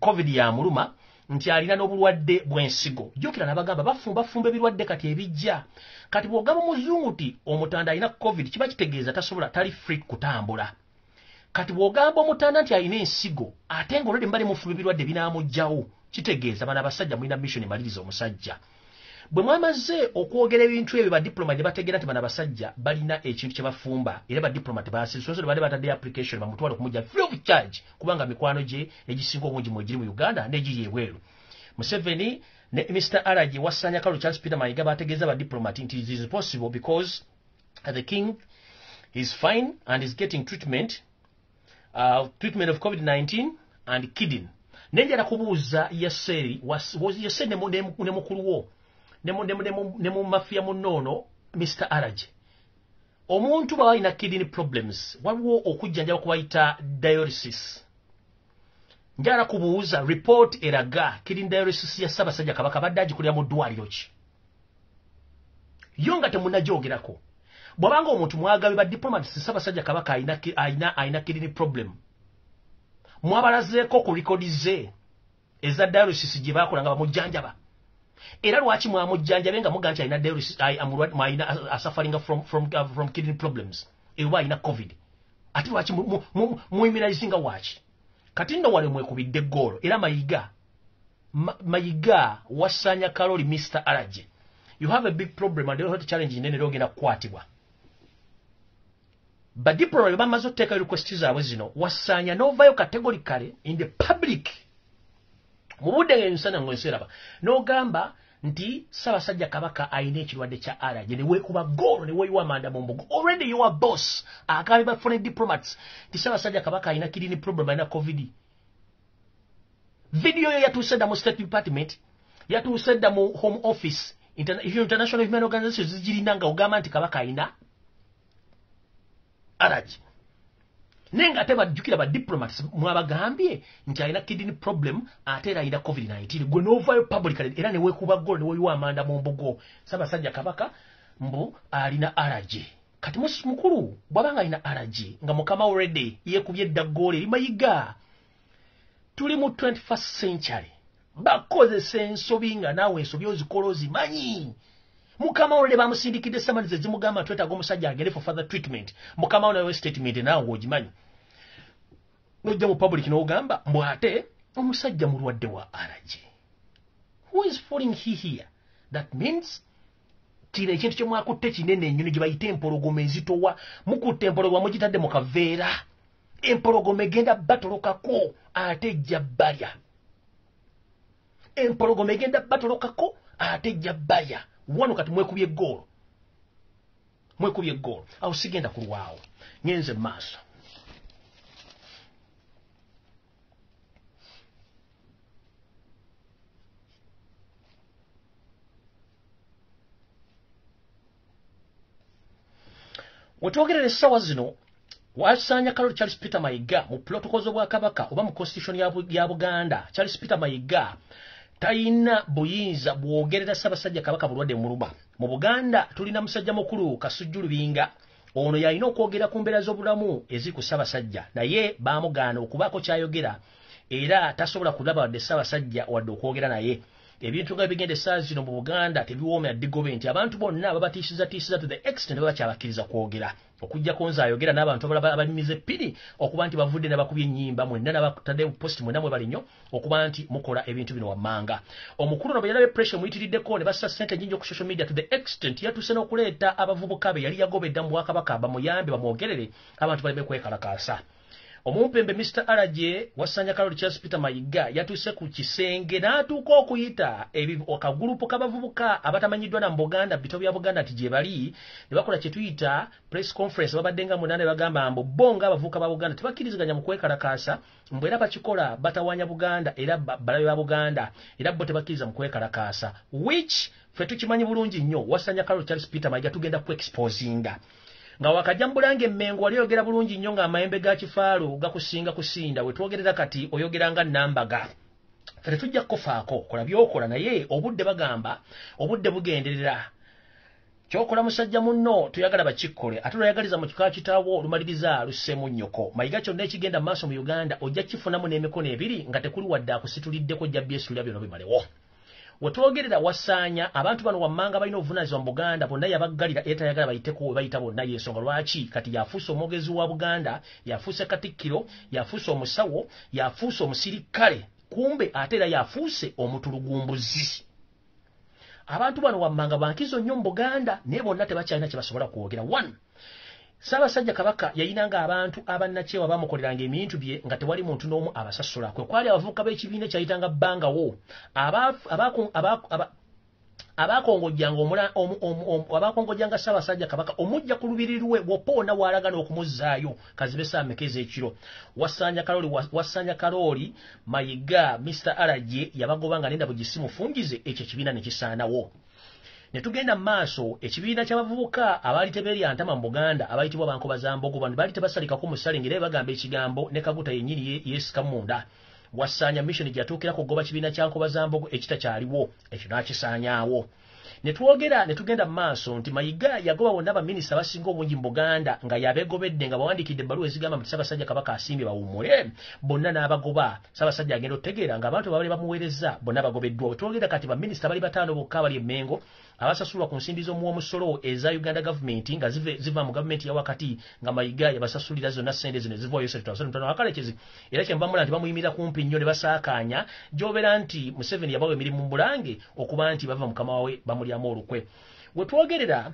S1: COVID yamuluma, nti alina n'obulwadde bw'ensigo. Jjukira n'abagamba bafumba ebirwadde kati ebijja. Kati bw'ogamba omuzungu nti omutanda alina COVID, kiba kitegeeza tasobola, tali free kutambula. Kati bw'ogamba omutanda nti alina ensigo ate ng'olwedde mbali mufumba ebirwadde binaamuggyawo, Kitegeeza bano abasajja mulina mission emaliriza omusajja. Bwe mwamaze okwogera ebintu ebyo, badiplomat ne bategeera nti bano abasajja balina ekintu kye bafumba, era badiplomat basirisoso badde batadde application bamutwale okumujja free of charge, kubanga mikwano gye egisinga obungi mwegiri mu Uganda n'egiri ebweru. Museveni ne Mr. Araji Wasanya Kalulu Charles Peter Mayiga bategeeza badiplomat nti it is possible because the king is fine and is getting treatment, treatment of COVID-19 and kidney. Nenjala kubuuza Yaseri Yaseri ne mukulu wo ne mu mafia munoono Mr. Araji. Omuntu bw'aba alina kidney problems, waliwo okujjanjaba kubayita dialysis. Njala kubuuza, report eraga kidney dialysis ya Ssaabasajja Kabaka badde agikolera mu ddwaliro ki? Yo nga temunnagyogerako. Bw'abanga omuntu mwagabe ba diplomats Ssaabasajja Kabaka alina kidney problem, mwabalazeeko ku record ze eza dialysis gye baakola nga bamujjanjaba? Era lwaki mwamujjanjabe nga mugamba nti alina dialysis, alina suffering from kidney problems, eba alina COVID? Ate lwaki muyimirizinga waaki? Kati nno wano mwekubidde eggoolo. Era Mayiga Wasanya Kaloli Mr. Araje, you have a big problem and you have a challenge nene, era ogenda kukwatibwa. Badiplomat bwe bamaze okuteeka request zaabwe zino, Wasanya n'ovaayo categorically in the public mu budde ng'ensana ng'ensi eraba, n'ogamba nti Ssaabasajja Kabaka alina ekirwadde kya allergy, ne weekuba goolo ne weeyiwa amanda mu mbugo. Already your boss agambye ba foreign diplomats nti Ssaabasajja Kabaka alina kidney problem, alina COVID. Video yo yatuuse dda mu State Department, yatuuse dda mu Home Office, international human organizations zigirina nga ogamba nti Kabaka alina allergy, naye nga ate bajjukira ba diplomats mwabagambye nti alina kidney problem ate era alina COVID-19. Gwe n'ovaayo publicly era ne weekuba goolo ne weeyiwa amanda mu mbugo, Ssaabasajja Kabaka mbu alina allergy. Kati mukulu bw'abanga alina allergy nga mukama already yeekubye edda ggoolo eri. Mayiga, tuli mu 21st century, bakozesa ensobi nga naawe ensobi ozikola ozimanyi. Mukama already bamusindikidde summons ezimugamba twetaaga omusajja agende for further treatment. Mukama nawe statement naawe ogimanyi, nojja mu public n'ogamba mbu ate omusajja mulwadde wa allergy. Who is fooling he here? That means kino ekintu kye mwakutte kinene ennyo gye bayita empologoma ezitowa. Mukutte empologoma mugitadde mu kaveera, empologoma egenda batolokako ate ejja balya. Empologoma egenda batolokako ate ejja balya. Wano kati mwekubye eggoolo, mwekubye eggoolo. Awo sigenda kulwawo, ngenze mu maaso. Wetwogerera essaawa zino, Wasanya Kaloli Charles Peter Mayiga, mu protocols z'Obwakabaka oba mu constitution ya Buganda, Charles Peter Mayiga talina buyinza bwogerera Ssaabasajja Kabaka bulwadde muluma. Mu Buganda tulina musajja mukulu Kasujju Lubinga, ono yalina okwogera ku mbeera z'obulamu eziri ku Ssaabasajja, naye baamugaana okubaako ky'ayogera, era tasobola kulaba wadde Ssaabasajja wadde okwogera naye. Ebintu nga bigenda essaawa zino mu Buganda tebiwoomera ddigobe nti abantu bonna babatiisizatiisiza to the extent babakyabakkiriza kwogera, okuggyako nze ayogera n'abantu abalala abalimiza eppiri okuba nti bavudde n'abakubye ennyimba mwenna n'abatadde post mwenna mwebali nnyo okuba nti mukola ebintu bino wammanga. Omukulu ono bwe yalabye pressure muyitiriddeko ne bassa ssente nnyingi ku social media to the extent yatuuse n'okuleeta abavubuka be yali yagobedda mu bwakabaka bamuyambe bamwogerere abantu baleme kwekalakaasa. Omumpembe Mr. Araje Wasanya Kaloli Charles Peter Mayiga yatuuse ku kisenge n'atuuka okuyita akagulupu k'abavubuka abatamanyiddwa na mu Buganda, bito bya Buganda nti gye bali, ne bakola kye tuyita press conference. Babadde nga munaana, ne bagamba mbu bo ng'abavubuka ba Buganda tebakkiriziganya mu kwekalakaasa, mbu era bakikola batawaanya Buganda era balabe ba Buganda, era bo tebakkiriza mu kwekalakaasa, which ffe tukimanyi bulungi nnyo. Wasanya Kaloli Charles Peter Mayiga, tugenda ku exposinga nga wakajja mbulange Emmengo wali oyogera bulungi nnyo ng'amayembe ga kifaalo gakusinga kusinda. We twogerera kati oyogera nga nambaga, ffe tetujja kukufaako. Kola by'okola, naye obudde, bagamba obudde bugenderera. Kyokola musajja munno toyagala bakikkole, ate lwayagaliza mu kika kitaawo olumaliriza lusseemu nnyoko. Mayiga, kyonna ekigenda mu maaso mu Uganda ojja kifunamu n'emikono ebiri nga tekuli wadde akusituliddeko, ojja byesulira byonna bimalewo. Wetwogerera Wasaanya, abantu bano wammanga balina obuvunaanyizibwa mu Buganda bonna yabaggalira era tayagala bayiteko we bayita bonna. Yensonga lwaki kati yafuuse omwogezi wa Buganda, yafuuse katikkiro, yafuuse omusawo, yafuuse omusirikale. Kumbe ate era yafuuse omutulugumbuzi. Abantu bano wammanga bankizo nnyo mu Buganda, naye bonna tebakyalina kye basobola kwogera. One, Ssaabasajja Kabaka yayinanga abantu abannakyewa bamukoleranga ebintu bye nga tewali muntu n'omu abasasula. Kwe kwali abavubuka b'ekibiina ekyayitanga Bbangawo abakongojjanga Ssaabasajja Kabaka omujja ku lubiri lwe wopoona walaga n'okumuzzaayo kazibe ssaawa ez'ekiro. Wassanya Kalooli Mayiga Mr. Alaje yabagoba nga nenda bugisimu fungize ekyo ekibiina ne kisaanawo. Ne tugenda mu maaso, ekibiina ky'abavubuka abaali tebeerya ntama mu Buganda abayitibwa Bankobazambogo, bano baali tebasalikako musale ng'era bagamba ekigambo ne Kaguta yennyini yeesika munda. Wassanya mission gyatuukira ku kugoba kibiina kya Nkobazambogo ekitakyaliwo, ekyo n'akisaanyaawo. Ne twogera ne tugenda mu maaso nti Mayiga yagoba bonna baminisita abasinga obungi mu Buganda nga yabeegobedde nga bawandiikidde ebbaluwa ezigamba nti Ssaabasajja Kabaka asiimye bawummule, bonna n'abagoba. Ssaabasajja agenda otegeera ng'abantu babali bamuweereza bonna bagobeddwa. Bwe twogera kati baminisita bali bataano bokka abali e Mmengo abasasulwa ku nsimbi z'omuwomusolo eza Uganda government nga ziva mu gavumenti ya wakati, nga Mayiga yabasasulira zonna ssente zino ezivaayo Akalekezi. Era kye mbamula nti bamuyimirira kumpi nnyo ne basaakaanya gy'obeera nti Museveni yabawa emirimu mu Bulange okuba nti bava mukama wawe bamulyamu olukwe. We twogerera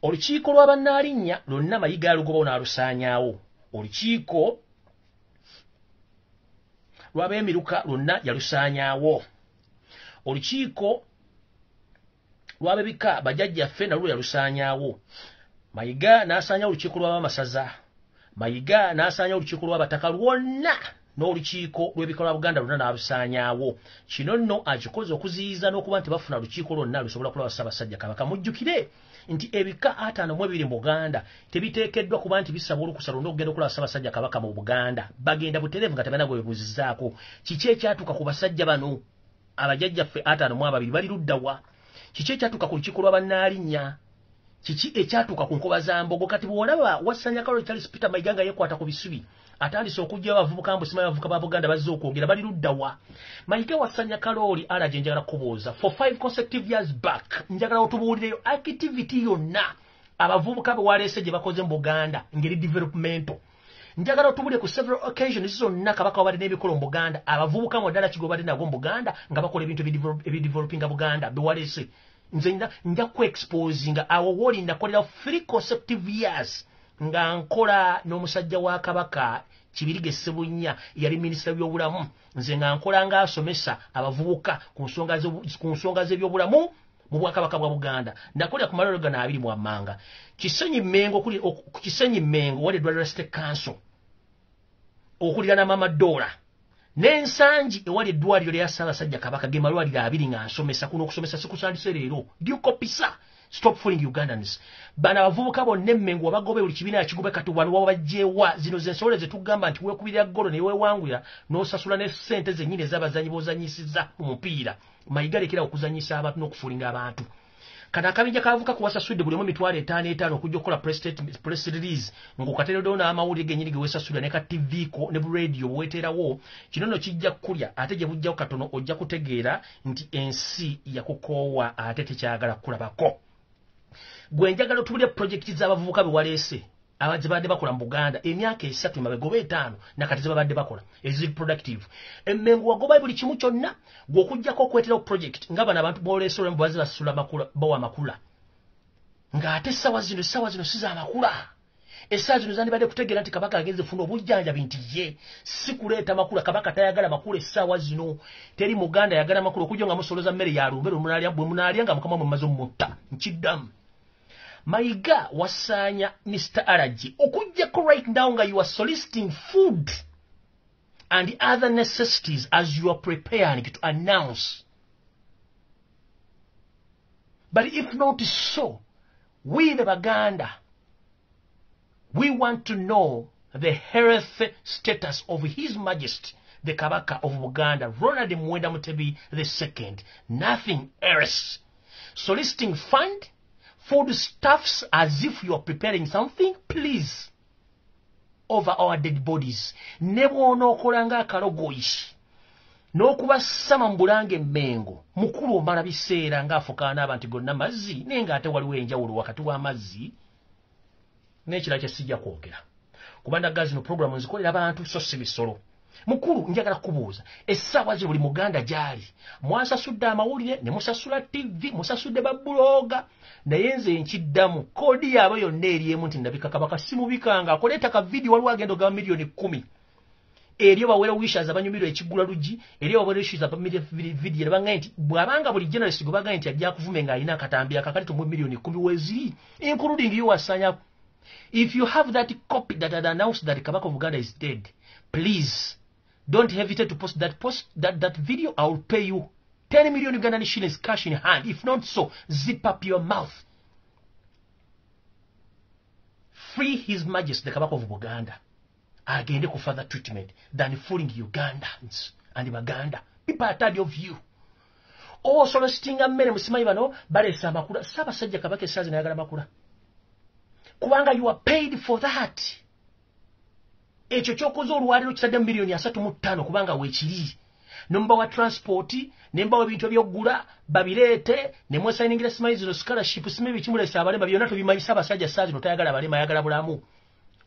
S1: olukiiko lwa bannaalinnya lwonna Mayiga yalugobawo n'alusaanyaawo. Olukiiko lw'ab'emiruka lwonna yalusaanyaawo. Olukiiko lw'ab'ebika bajjajjaffe nalwo yalusaanyaawo. Mayiga n'asaanyawo olukiiko lw'abamasaza. Mayiga n'asaanyawo olukiiko lw'abataka lwonna n'olukiiko lw'ebika lwa Buganda lwonna n'alusaanyaawo. Kino nno akikoze okuziyiza n'okuba nti bafuna lukiiko lwonna lusobola kulaba Ssaabasajja Kabaka. Mujjukire nti ebika 52 mu Buganda tebiteekeddwa kuba nti bisaba olukusa lwonna okugenda okulaba Ssaabasajja Kabaka mu Buganda. Bagenda butereevu nga tebalina gwe beebuuzizzaako. Kiki ekyatuuka ku basajja bano? Abajjajjaffe 52 bali ludda wa? Kiki ekyatuuka ku lukiiko lwa bannaalinnya? Kiki ekyatuuka ku Nkobazambogo? Kati bw'olaba Wassanya Kalooli Charles Peter Mayiga nga yeekwata ku bisubi, atandise okuggyayo abavubuka mbu simanyi abavubuka ba Buganda bazze okwogera, bali ludda wa? Mayiga Wassanya Kalooli Alaje, njagala kubuuza for 5 consecutive years back, njagala otubuulireyo activity yonna abavubuka be waleese gye bakoze mu Buganda ngeri developmental. Njagala otubuulire ku several occasions zonna Kabaka wabadde n'ebikolo mu Buganda, abavubuka mu ddala kigo badde nagwo mu Buganda nga bakola ebintu ebidevelopinga Buganda be waleese. Nze nja ku-exposinga awo wooli. Nakolera 3 consecutive years nga nkola n'omusajja wa Kabaka Kibirige Ssebunya, yali minisita w'ebyobulamu. Nze nga nkola ng'asomesa abavubuka ku nsonga z'ebyobulamu mu Bwakabaka bwa Buganda. Nakolera ku malwaliro gano abiri mwammanga: Kisenyi Mmengo, ku Kisenyi Mmengo wali eddwaliro lya State Council okuliraana Mama Doola, n'Ensangi ewali eddwaliro lya Ssaabasajja Kabaka. Ge malwaliro abiri nga nsomesa. Kuno okusomesa sikusandise leero. Dukopisa, stop fooling Ugandans. Bano abavubuka bonna Emmengo wabagobe, buli kibiina yakigobe. Kati wano wabajjeewa? Zino zensowole zetugamba nti weekubirira ggolo ne weewangulira n'osasula ne ssente zennyini ez'abazanyi b'ozannyisizza mu mupiira. Mayiga, lekera okuzannyisa abantu n'okufoolinga abantu. Kano akabinja kavuka kuwasasudde buli omu 5,000 okujja okukola press release ng'okateereddewo n'amawulire gennyini ge weesasulira ne ka TV ko ne bu radio bweweteerawo. Kino nno kijja kukulya, ate gye bujjawo katono ojja kutegeera nti ensi yakukoowa ate tekyagala kukulabako. Gwe njagala otubulye projekiti z'abavubuka be waleese abazibadde bakola mu Buganda emyaka 3 emabega oba 5 nakati zebabadde bakola eziri productive. Emmengo wagoba buli kimu kyonna gwe okuggyako okweterawo project nga bano abantu boleese olwembu bazze basasula makula, bawa amakula, ng'ate essaawa zino si za makula. Essaawa zino zandibadde kutegeera nti Kabaka agenze funa obujjanjabi, nti ye si kuleeta makula. Kabaka tayagala makula essaawa zino. Teri Muganda yagala makula okujja nga musoloza mmere ya lumbe bwe munaalya nga mukama mwe mumaze omutta. Nkiddamu, Mayiga Wassanya Mr. Alaji, okuggyako right now nga you are soliciting food and other necessities as you are preparing to announce. But if not so, we the Baganda, we want to know the health status of His Majesty, the Kabaka of Buganda, Ronald Muwenda Mutebi II. Nothing else. Soliciting fund, food stuffs as if you are preparing something, please, over our dead bodies. Ne bw'onookola ng'akalogoyi n'okubasama mu Bulange Emmengo, mukulu omala biseera ng'afukaana abantu gonna mazzi, naye ng'ate waliwo enjawulo wakati w'amazzi n'ekirala kye sijja kwogera. Kubanga gazi no program nzikolera abantu so si bisolo. Mukulu njagala kubuuza essaawa zino buli Muganda gy'ali, mwasasudde amawulire ne musasula TV, musasudde babuloga, naye nze nkiddamu koodi yaabwe yonna eri emu nti ndabika Kabaka simubikanga akoleeta ka vidiyo. Waliwo agenda ogaba 10,000,000 eriyo ba well wishers abanyumirwa ekigula luggi, eriyo ba well wishers abanyumirwa vidiyo ne baŋŋamba nti bw'abanga buli journalist gwe bagambye nti ajja kuvume ng'alina akatambi akakati tumuwe 10,000,000 weeziri, including you wasanya. If you have that copy that had announced that Kabaka of Uganda is dead, please don't hesitate to post that post, that video. I will pay you 10 million Ugandan shillings cash in hand. If not so, zip up your mouth. Free His Majesty the Kabaka of Buganda. Agende ku further treatment than fooling Ugandans and Baganda. People are tired of you. Oh, soliciting mmere musimanyi bano baleese amakula. Ssaabasajja Kabaka essaazi nayagala makula. Kubanga you are paid for that. Ekyo kyokoze olwaliro kitadde mu 35,000,000 kubanga weekiri. Nomba wa transport, nemba wa ebintu ebyoggula, babireete, ne mwesayiningira simanyi zino scholarship, simanyi bikimuleese abalema, byonna tubimanyi. Ssaabasajja essaazi no tayagala balema, ayagala bulamu.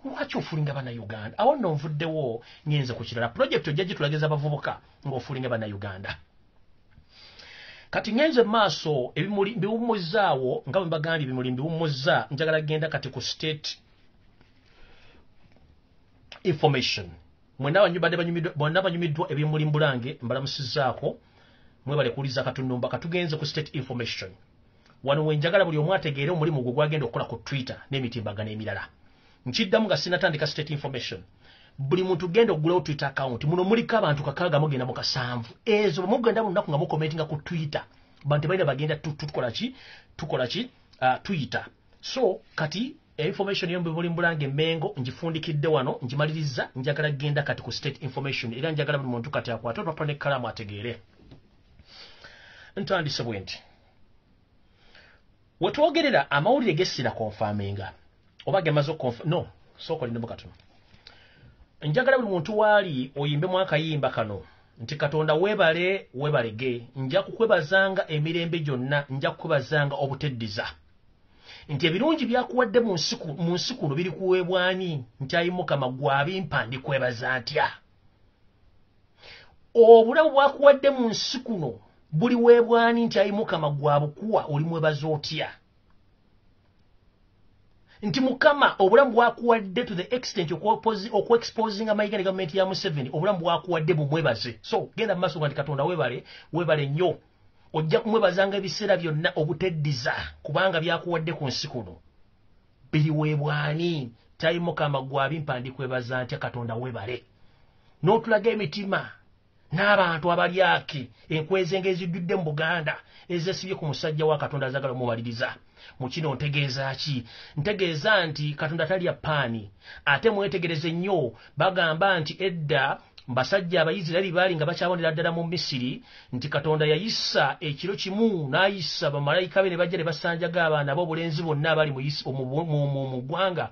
S1: Lwaki ofulinga Bannayuganda? Awo nno nvuddewo ngenze ku kirala. Project ojja gitulageza abavubuka ng'ofulinga Bannayuganda. Kati ngenze maaso ebimuli mbiwummuzaawo nga bwe mbagambye, ebimuli mbiwummuzza, njagala genda kati ku state information. Mwenna bonna banyumiddwa ebimuli mbulange mbalamusizzaako, mwebale kuwuliza Katunumba. Katugenze ku state information. Wano we njagala buli omu ategeere omulimu gwe gwagenda okukola ku Twitter n'emitimbagano emirala. Nkiddamu nga sinnatandika state information. Buli muntu genda oggulewo Twitter account. Muno muliko abantu 697. Ezo bwe mugenda buli lunaku nga mukomentinga ku Twitter, bantu balina bagenda tukola ki? Tukola ki? Twitter. So kati information yo mbuli mbulange Mengo njifundikidde wano, njimaliriza, njagala genda kati ku state information. Era njagala buli muntu kati akwate olupapula n'ekkalaamu ategeere. Ntandise bwe nti. Wetwogerera amawulire gessira confirminga oba gemaze no, sooka olindemu katono. Njagala buli muntu waali oyimbemu akayimba kano nti Katonda weebale weebalege, nja kukwebazanga emirembe gyonna, nja kukwebazanga obuteddiza. Nti ebirungi byakuwadde mu nsi kuno biri kuweebwani, nti ayi Mukama gw'abimpa ndikwebaza ntya. Obulamu bwakuwadde mu nsi kuno buli weebwani, nti ayi Mukama gwabukuwa oli mwebaza otya. Nti Mukama obulamu bwakuwadde to the extent okuexposinga Mayiga ne gavumenti ya Museveni, obulamu bwakuwadde bumwebaze. So genda mu maaso nga nti Katonda weebale weebale nnyo, ojja kumwebazanga ebiseera byonna obuteddiza, kubanga byakuwadde ku nsi kuno biriweebwani. Tayi Mukama gw'abimpa ndikwebaza ntya, Katonda weebale. N'otulaga emitima n'abantu abalyake enkwezenga ezijjudde mu Buganda ezesibye ku musajja wa Katonda azagala omumaliriza. Mu kino ntegeeza ki? Ntegeeza nti Katonda talya paani. Ate mwetegereze nnyo, bagamba nti edda basajja Abayisirayiri baali nga bakyabonera ddala mu Misiri, nti Katonda yayisa ekiro kimu n'ayisa bamalayika be ne bajja ne basanjaga abaana b'obulenzi bonna abali mu ggwanga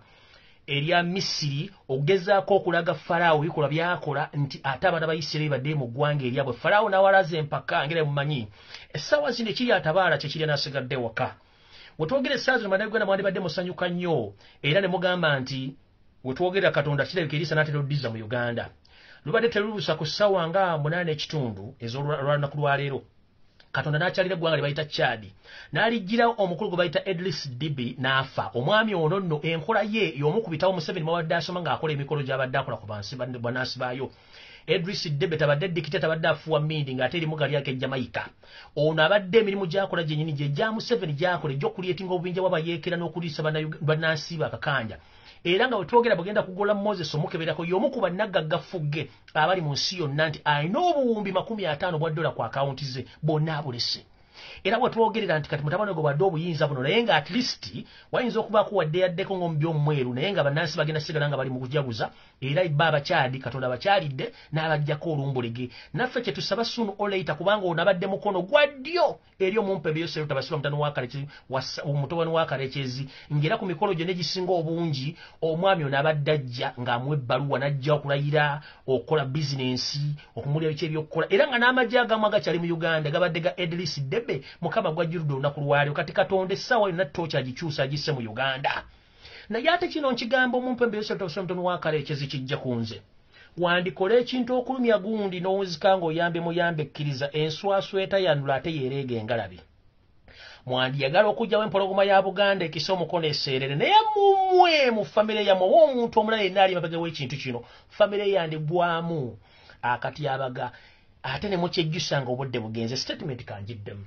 S1: erya Misiri, okugezaako okulaga Faraawo ebikolwa by'akola nti ate abaana ba Isirayiri badde mu ggwanga eryabwe. Faraawo n'awalaza empaka ngeri mumanyi. Essaawa zino ekiri atabaala kye kirya n'asigadde waka. Wetwogera essaawa zino Bannayuganda mwandibadde musanyuka nnyo era ne mugamba nti wetwogerera Katonda kirabika eriisa n'atera oddiza mu Uganda. Lubadde teruluusa ku ssaawa nga 8:15 ez'olunaku lwaleero, Katonda n'akyalira eggwanga lye bayita Chad, n'alijjirawo omukulu gwe bayita Idris Deby n'afa. Omwami ono nno enkola ye y'omu ku bitabo Museveni mwabadde asoma ng'akola emikolo gy'abadde akola ku bannansi baayo. Idris Deby tabadde dikita, tabadde afuuwa mmindi ng'ate erimu galyako e Jamaica. Ono abadde emirimu gy'akola gyennyini gye gya Museveni gy'akola egy'okulyetinga obubinja bw'abayeekera n'okuliisa bannansi be akakanja. Era nga wetwogera bugenda kugola Moses omukeberako y'omu ku bannagagga ffugge abali mu nsi yonna nti alina obuwumbi 50 bwa dola ku akawunti ze bonna abulese. Era wetwogerera nti kati mutabani gwe bwadde obuyinza buno, naye nga at least wayinza okubaako wadde yaddeko ng'omubbi omweru, naye nga bannansi bagenda sigala nga bali mu kujaguza. Era ba abakyadi Katonda abakyalidde n'abaggyako olumbulege. Naffe kye tusaba sooner or later, kubanga ono abadde mukono gwa ddyo eri omumpembe Yoseri Tabasirwa mutabani wa Karekezi, ng'era ku mikolo gyonna egisinga obungi omwami ono abadde ajja ng'amuwa ebbaluwa n'ajja okulayira okukola bizinensi, okumulya biki ebyokukola, era nga n'amagye agamu agakyali mu Uganda gabadde ga Idris Deby. Mukama gwajjuludde olunaku lwaleero. Kati Katonda essaawa yonna ttooki agikyusa agisse mu Uganda. Naye ate kino nkigamba omumpembe Yosef Tabasira wa Kalekezi kijja ku nze. Wandikola ekintu okulumya gundi n'owunzika ng'oyambe muyambe kkiriza enswaswa etayanula ate yeereega engalabi. Mwandiyagala okugyawo empologoma ya Buganda ekisa omukono eseerere, naye mumwe mu famire yammwe oba omuntu omulala yenna ali emabega w'ekintu kino, famire yandigwamu akatyabaga ate ne mukyejjusa nga obudde bugenze. Statement kangiddemu.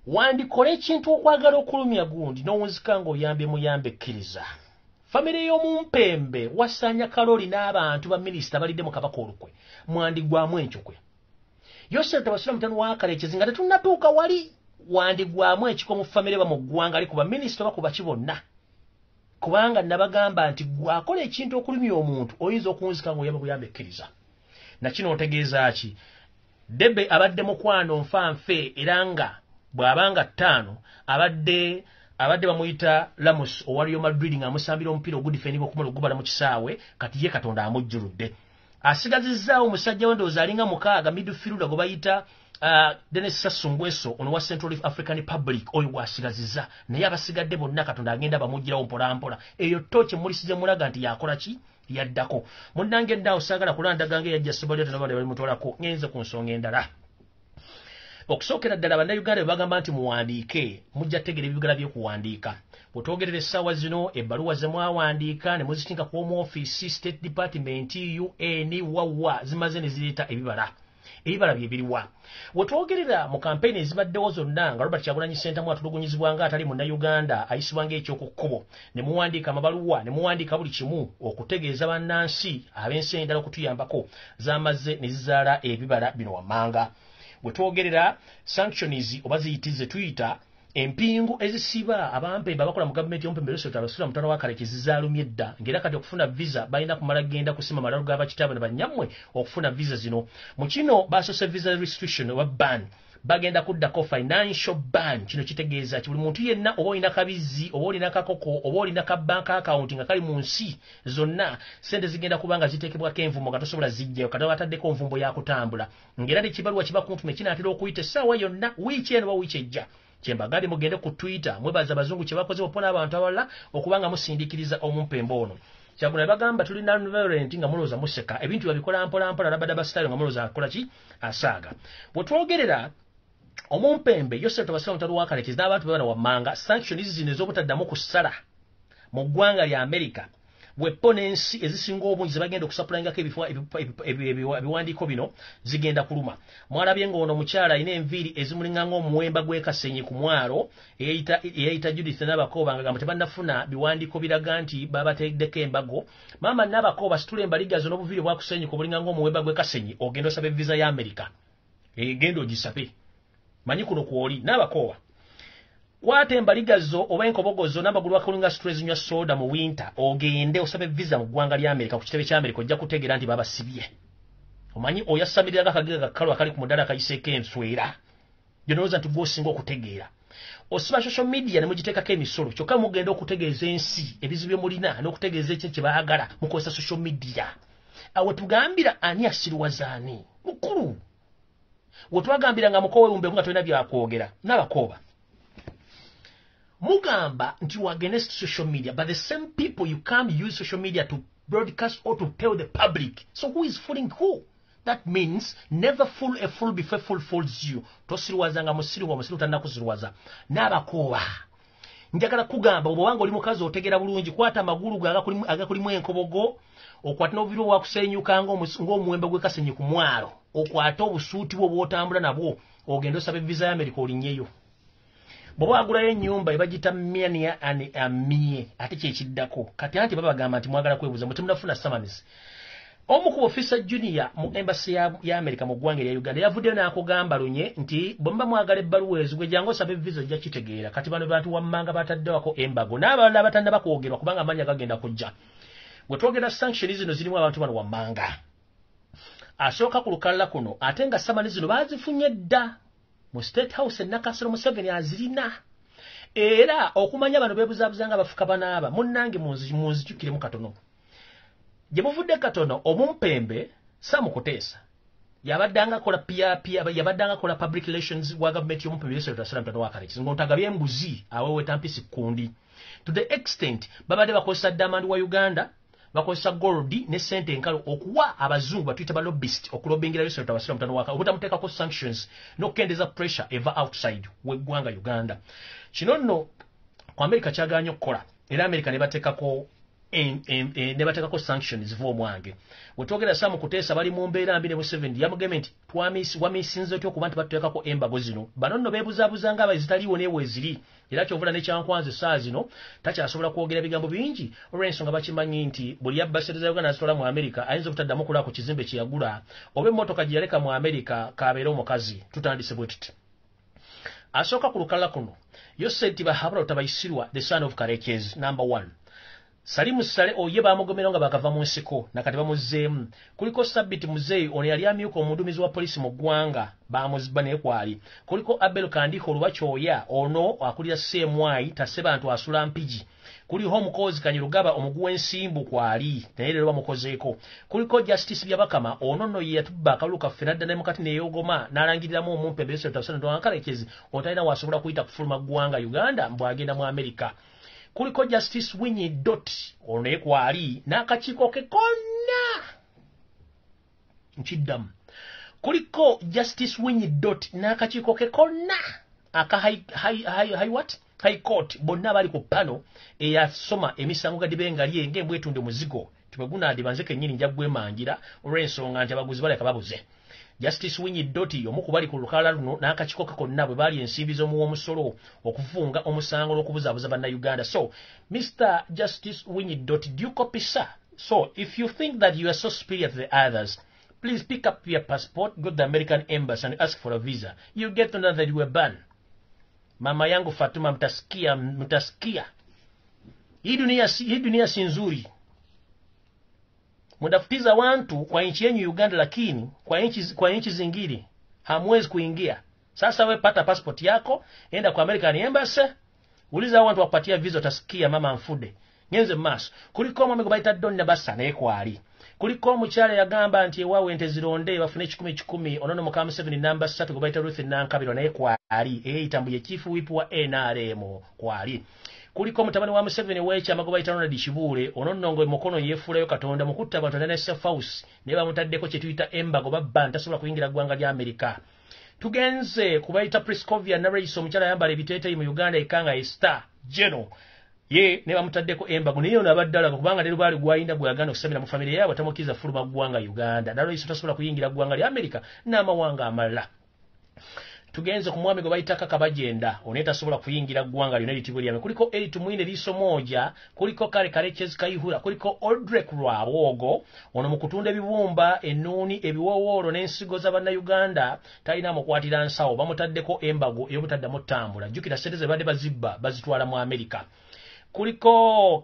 S1: Wandikola ekintu okwagala okulumya gundi n'owunzika ng'oyambye muyambe kkiriza. Famire y'omumpembe wasanya kaloli n'abantu ba minisita balidde mu Kabaka olukwe, mwandigwamu enkukwe. Yosef Tabasira mutano wa Kalekezi nga tetunnatuuka wali, wandigwamu ekiko mu famire ba mu ggwanga ali ku baminisita oba ku baki bonna. Kubanga nabagamba nti gwakola ekintu okulumya omuntu oyinza okuwunzika ng'oyamba buyambe kkiriza. Na kino otegeeza ki? Debe abadde mukwano nfa nfe, era nga bw'abanga 5 abadde bamuyita Ramos owa Real Madrid ng'amusambira omupiira ogudifendinga okumala ogubala mu kisaawe, kati ye Katonda amujjuludde. Asigazizzaawo omusajja we ndowooza alinga 6 midfielder gwe bayita Denis Sassou Nguesso ono wa Central African Republic, oyo gwasigazizza, naye abasigadde bonna Katonda agenda bamuggyirawo mpola mpola. Eyo tooki emulisize mulaga nti yakola ki? Yaddako. Munnange ddaawo saagala kulandaga ng'eyajja Somalia nabali balimutwalako, ngenze ku nsonga endala. Okusookera ddala bannayuganda bwe bagamba nti muwandiike, mujja kutegeera ebibigala by'okuwandiika. Bw'otwogerera essaawa zino ebbaluwa ze mwawandiika ne muzitinka ku Home Office, State Department, UN, wawa zimaze ne zireeta ebibala. Ebibala bye biriwa? Wetwogerera mu kampeyini ezibaddewo zonna nga Robert Kyagulanyi Ssentamu atulugunyizibwa nga atali munnayuganda, ayisibwa ng'ekyokukkubo, ne muwandiika amabaluwa, ne muwandiika buli kimu okutegeeza bannansi ab'ensi endala okutuyambako, zamaze ne zizaala ebibala bino wammanga. Wetwogerera sanctions oba ziyitize tuyita empingu ezisiba abampembe abakola mu gavumenti y'omumpembe Yosef Tabasira mutano wa Kalekezi zaalumye dda, ng'era kati okufuna visa balina kumala genda kusima malalo g'abakitaabwe ne bannyammwe okufuna visa zino. Mu kino basoose visa restriction oba ban, bagenda kuddako financial ban. Kino kitegeeza ki? Buli muntu yenna oba olina kabizzi oba olina kakoko oba olina ka bank account nga kali mu nsi zonna, sente zigenda kuba nga ziteekebwako envumbo nga tosobola zijjayo, kati bataddeko nvumbo ya kutambula, ng'era n'ekibaluwa kiba kuntume kinaatera okuyita essaawa yonna, wiiki eno oba wiiki ejja. Kyembagambye mugende ku Twitter mwebaza abazungu kye bakoze opona abantu abalala okubanga musindiikiriza omumpembe ono. Kyagulanyi bagamba tuli non-violent nga mulowooza museka, ebintu babikola mpola mpola, rabadaba style nga mulowooza akola ki? Asaaga. Bwe twogerera omumpembe Yosef Tabasira mutano wa Kalekezi n'abantu be bano wammanga, sanctions zino ez'obutaddamu kusala mu ggwanga lya Amerika, bweppo n'ensi ezisinga obungi ze bagenda okusapulayingako ebiwandiiko bino zigenda kuluma. Mwalabye ng'ono omukyala alina enviiri ezimulinga ng'omuwemba gw'ekasenyi ku mwalo eyayita Judith Nabakooba nga gamba tebannafuna biwandiiko biraga nti babateddeko embago. Maama Nabakooba, situla embaliga zo n'obuviiri obwakusenyuka obulinga ng'omuwemba gw'ekasenyi, ogenda osabe visa ya Amerika, egenda ogisabe. Manyi kuno kwoli Nabakooba, kwata embaliga zo oba enkobogo zo n'amagulu akalinga stress nywa soda mu winter, ogende osabe visa mu ggwanga lya Amerika ku kitebe kya Amerika, ojja kutegeera nti babasibye. Omanyi oyasamirira akagega kakalo akali ku mudaala akayiseeko enswera, gy'olowooza nti gw'osinga okutegeera. Osiba social media ne mugiteekako emisolo, kyokka mugenda okutegeeza ensi ebizibu bye mulina n'okutegeeza ekyo kye baagala mukozesa social media. Awo tugambira ani asiruwaza ani mukulu? Wetwagambira nga mukowe wumbe nga tolina byakwogera. Nabakooba mugamba nti you are against social media, but the same people you come use social media to broadcast or to tell the public. So who is fooling who? That means never fool a fool before fool fools you. Tosirwazanga musiru wa musiru tannakusirwaza. Nabakooba, njagala kugamba obwanga oli mukazi otegera bulungi, kwata amagulu agakulimu enkobogo, okwata n'obuviiri obwakusenyuka ng'omuwembe gw'ekasenyi ku mwalo, okwate obusuuti bwo bw'otambula nabwo, ogende osabe visa ya Amerika olinnyeyo. Bw'oba wagulayo ennyumba ebagiyita miania ani amie, ate kyekiddako kati anti babagamba nti mwagala kwebuuza mwe temunnafuna summons. Omu ku officer junior mu embassy ya America mu ggwanga erya Uganda yavuddeyo n'akugamba lunye nti bwe muba mwagala ebbaluwa ezo gwe jangu osabe visa ojja kitegeera. Kati bano bantu wammanga bataddewako embago n'abalala abatannaba kwogerwa kubanga amannya gagenda kujja. Bwe twogera sanction zino zirimu abantu bano wammanga. Asooka ku lukalala kuno ate nga summons zino baazifunye dda mu State House e Nakasero, Museveni azirina. Era okumanya bano beebuzaabuza nga bafuka banaaba, munnange munzijukiremu katono. Gye buvudde katono omumpembe Sam Kuteesa Yabaddanga akola PR, yabaddanga akola public relations wa gavumenti y'omumpembe Yoseri Tabasirwa mutabani wa Karekezi, ng'ontagabye embuzi aweeweta mpisi kundi. To the extent babadde bakozesa diamond wa Uganda, bakozesa gold ne sente enkalu okuwa abazungu batuyita ba lobbyist okulobingira Yoseri Tabasirwa mutabani wa Karekezi obutamuteekako sanctions n'okukendeeza pressure eva outside w'eggwanga Uganda. Kino nno ku America kyagaanye okukola, era America ne bateekako sanctions ziva omwange. Wetwogera Sam Kuteesa bali mu mbeera mbi ne Museveni yamugambye nti wamisinze otya okuba nti batuteekako embago zino. Bano nno beebuzaabuza nga abazitaliiwo neewe eziri, era kyovula ne Kyankwanzi essaawa zino takyasobola kwogera bigambo bingi olw'ensonga bakimanyi nti buli yabba ssente za Uganda azitwala mu Amerika ayinza obutaddamu kulaba ku kizimbe kye yagula oba emmotoka gye yaleka mu Amerika k'abeere omukazi. Tutandise bwe tuti. Asooka ku lukalala kuno Yoseri Tibahabura Tabaisirwa, the son of Karekezi, number 1. Salimu Sale oye bamugomera nga bakava mu nsiko nakati bamuzzeemu. Kuliko Sabiti Muzeeyi, ono yali amyuka omuduumizi wa poliisi mu ggwanga, bamuzibba naye kwali. Kuliko Abel Kandiho Olubakyoya, ono akulira CMI Tasebantu asula Mpigi. Kuliko Omukozi Kanyirugaba omugu w'ensimbu kwali, naye leero bamukozeeko. Kuliko Justice Byabakama, ono nno ye yatubba akalulu kaffe n'adda ne mukati neeyogoma n'alangiriramu omumpembe Yoseri Tabasirwa mutabani wa Karekezi otalina w'asobola kuyita kufuluma ggwanga Uganda mbw'agenda mu Amerika. Kuliko Justice Winyi Dot, ono naye kwali n'akakiiko ke konna. Nkiddamu. Kuliko Justice Winyi Dot n'akakiiko ke konna aka High Court, bonna bali ku pano eyasoma emisango ga Dibengalye ng'embwa etunda omuzigo. Tibwe nze kennyini nja gwemangira olw'ensonga nti abaguzi baleka babuze. Justice Winyi Doti omu ku bali ku lukalala luno n'akakiiko ke konna bwe baali ensimbi z'omuwa omusolo okuvunga omusango n'okubuzaabuza Bannayuganda. So, Mr. Justice Winyi Dot, do you copy, sir? So, if you think that you are so superior to the others, please pick up your passport, go to the American embassy and ask for a visa. You get to know that you were banned. Mama yangu Fatuma, mtasikia, mtasikia. Hii dunia si nzuri. Mudafutiza wantu kwa nchi yenyu Uganda, lakini kwa nchi zingine hamwezi kuingia. Sasa we pata passport yako, enda kwa American Embassy, uliza watu wapatia visa, utasikia mama nfude. Ngenze maaso. Kuliko omwami gwe bayita Don Nabasa naye kwali. Kuliko omukyala yagamba nti ewaawe ente zironde bafune kikumi kikumi, ono no muka Museveni namba 3 gwe bayita Ruth Nankabirwa naye kwali. Eyita mbu ye chief whip wa NRM kwali. Kuliko mutabani wa Museveni w'ekyama gwe bayita Ronald Kibuule, ono nno nga mukono yeefuulayo Katonda mu kutta abantu ne Safe House, naye bamutaddeko kye tuyita embargo, babba ntasobola kuyingira ggwanga lya Amerika. Tugenze ku bayita Priscovia Nareyisa, omukyala ayambala ebiteeteeyi mu Uganda ekanga ye star General, ye ne bamutaddeko embargo, naye ono abadde alaga kubanga ne lubaale gwayinda gwe yagaana okusabira mu famire yaabwe tamukkiriza fuluma ggwanga Uganda. Nareyisa tasobola kuyingira ggwanga lya Amerika n'amawanga amalala. Tugenze ku mwami gwe bayita Kaka Bagenda, ono tasobola kuyingira ggwanga lyonna eritibwa lyame. Kuliko Eri Tumwine Liiso Moja, kuliko Kale Karekezi Kayihura, kuliko Odrek Rwabwogo, ono mu kutunda ebibumba, ennuuni, ebiwoowoolo n'ensigo za Bannayuganda talina amukwatira nsawo, bamutaddeko embargo ey'obutaddamu ttambula. Jjukira ssente ze badde bazibba bazitwala mu Amerika. Kuliko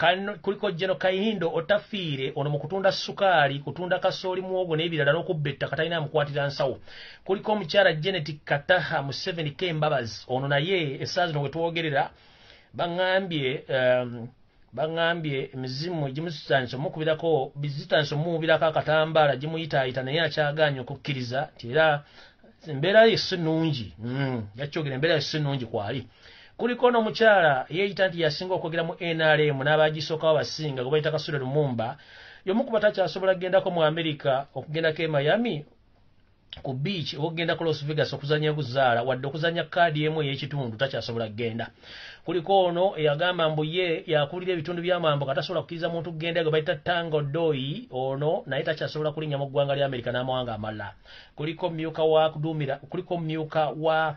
S1: Jeno Kayindo Otafiire, ono mu kutunda sukaali, kutunda kasooli, muwogo n'ebirala n'okubba ettaka talina amukwatira nsawo. Kuliko omukyala Janet Kataha Museveni Kembabazi, ono naye essaawa zino we twogerera baŋŋambye emizimu egimu zitandise omukubirako, zitandise omumuwubirako akatambaala gimuyitaayita, naye akyagaanye okukkiriza nti era embeera ye si nnungi. Yakyogera embeera ye si nnungi kwali. Kuliko n'omukyala yeeyita nti yasinga okwogera mu NRM n'abagisookawo abasinga gwe bayita Kasule Lumumba, y'omu ku batakyasobola kugendako mu Amerika, okugendako e Miami ku beach oba okugenda ku Las Vegas okuzannya guzaala, wadde okuzannya kaadi emu ey'ekitundu takyasobola kugenda. Kuliko ono eyagamba mbu ye yakulira ebitundu by'amambuka tasobola kukkiriza muntu kugenda gwe bayita Tango Doi, ono naye takyasobola kulinnya mu ggwanga lya Amerika n'amawanga amalala. Kuliko myuka wa kuduumira, kuliko myuka wa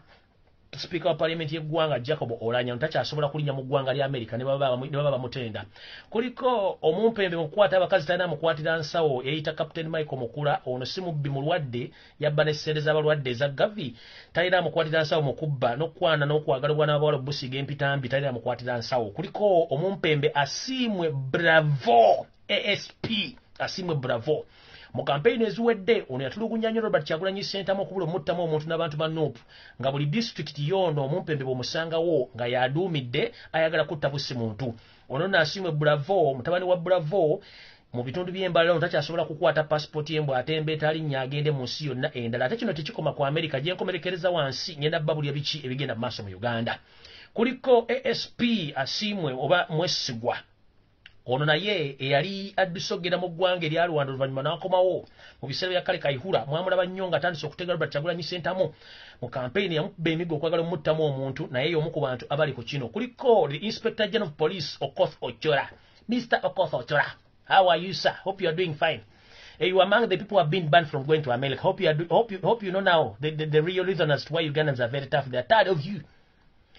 S1: sipiika wa parliament y'eggwanga Jacob Oulanyah, takyasobola kulinnya mu ggwanga lya Amerika ne baba bamutenda. Kuliko omumpembe mu kukwata abakazi talina amukwatira nsawo eyita Captain Michael Mukula, ono si mubbi, mulwadde, yabba n'essente z'abalwadde eza Gavi, talina amukwatira nsawo mu kubba n'okwana n'okwagala obwana bw'abawala obusiiga empitambi, talina amukwatira nsawo. Kuliko omumpembe Asiimwe Bravo, ASP Asiimwe Bravo, mu kampeyini eziwedde ono yatulugunya nnyo Robert Kyagulanyi Ssentamu okubula omuttamu omuntu n'abantu ba NUP, nga buli disitulikiti yoono omumpembe bw'omusangawo nga yaduumidde ayagala kutta busi muntu. Ono nno Asiimwe Bravo, mutabani wa Bravo, Mu bitundu by'embalala ono takyasobola kukwata passport ye mbw atembe etalinnya agende mu nsi yonna endala. Ate kino tekikoma ku America, gye nkomerekereza wansi ngenda babulya biki ebigenda mu maaso mu Uganda. Kuliko ASP Asiimwe oba Mwesigwa. Ono naye eyali addusogera mu ggwanga erya Rwanda oluvannyuma n'akomawo mu biseera bya Kale Kayihura. Mwamulaba nnyo nga atandise okutega Robert Kyagulanyi Ssentamu mu kampeyini, yamukuba emiggo okwagala omuttamu omuntu, naye y'omu ku bantu abali ku kino. Kuliko the Inspector General of Police Okoth Ochola. Mr. Okoth Ochola, how are you, sir? Hope you are doing fine. You are among the people who have been banned from going to America. Hope you are do, hope you hope you know now the real reason as to why Ugandans are very tough. They are tired of you.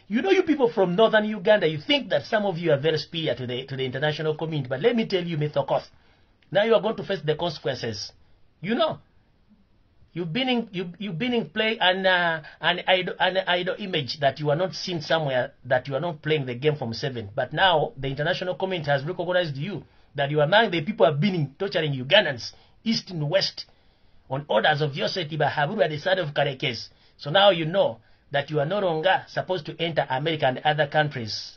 S1: You know, you people from northern Uganda, you think that some of you are very superior to the international community. But let me tell you, Mr. Okoth, now you are going to face the consequences. You know, you've been in play an idol image that you are not seen somewhere, that you are not playing the game from 7. But now the international community has recognized you, that you are among the people who have been torturing Ugandans, east and west, on orders of Yosef Tibahaburu at the side of Karekes. So now you know that you are no longer supposed to enter America and other countries.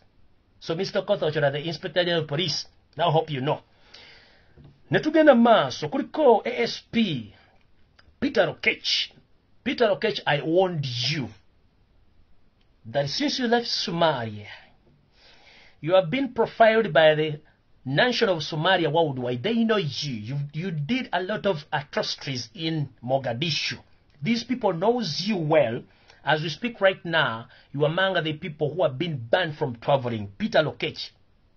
S1: So Mr. Okoth Ochola, the Inspector General of Police, now hope you know. Netugenda maaso, kuliko ASP Peter Lokech. Peter Lokech, I warned you that since you left Somalia, you have been profiled by the nation of Somalia worldwide. They know you. You did a lot of atrocities in Mogadishu. These people knows you well. As we speak right now, you are among the people who have been banned from traveling. Peter Lokech.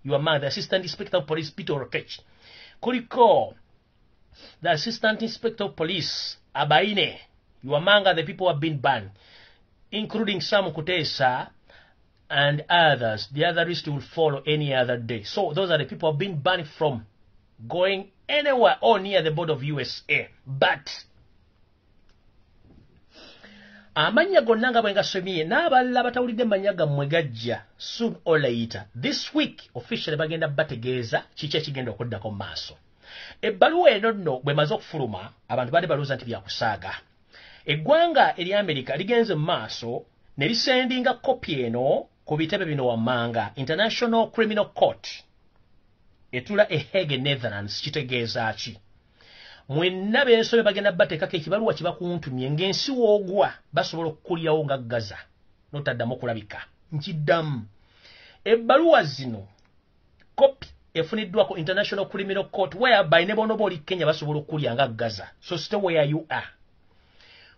S1: You are among the Assistant Inspector of Police, Peter Lokech. Kuliko the Assistant Inspector of Police, Abaine. You are among the people who have been banned, including Sam Kutesa and others. The other list will follow any other day. So those are the people who have been banned from going anywhere or near the border of USA. But amannya gonna nga bwe ngasomye n'abalala batawulidde mannya gammwe gajja soon or later. This week officially bagenda bategeeza kiki ekigenda okuddako mu maaso. Ebbaluwa eno nno bwemaze okufuluma, abantu badde balowooza nti byakusaaga. Eggwanga erya Amerika ligenze mu maaso ne lisendinga kopi eno ku bitebe bino wammanga: International Criminal Court etula e Hague, Netherlands. Kitegeeza ki? Mwenna b'ensobe bagenda bateekako ekibaluwa kibakuntumye ng'ensi woogwa basobola okukulyawo nga Gaza n'otaddamu okulabika. Nkiddamu, ebbaluwa zino kopi efuniddwako International Criminal Court, whereby ne bonoba oli Kenya basobola okukulya nga Gaza. So stay where you are.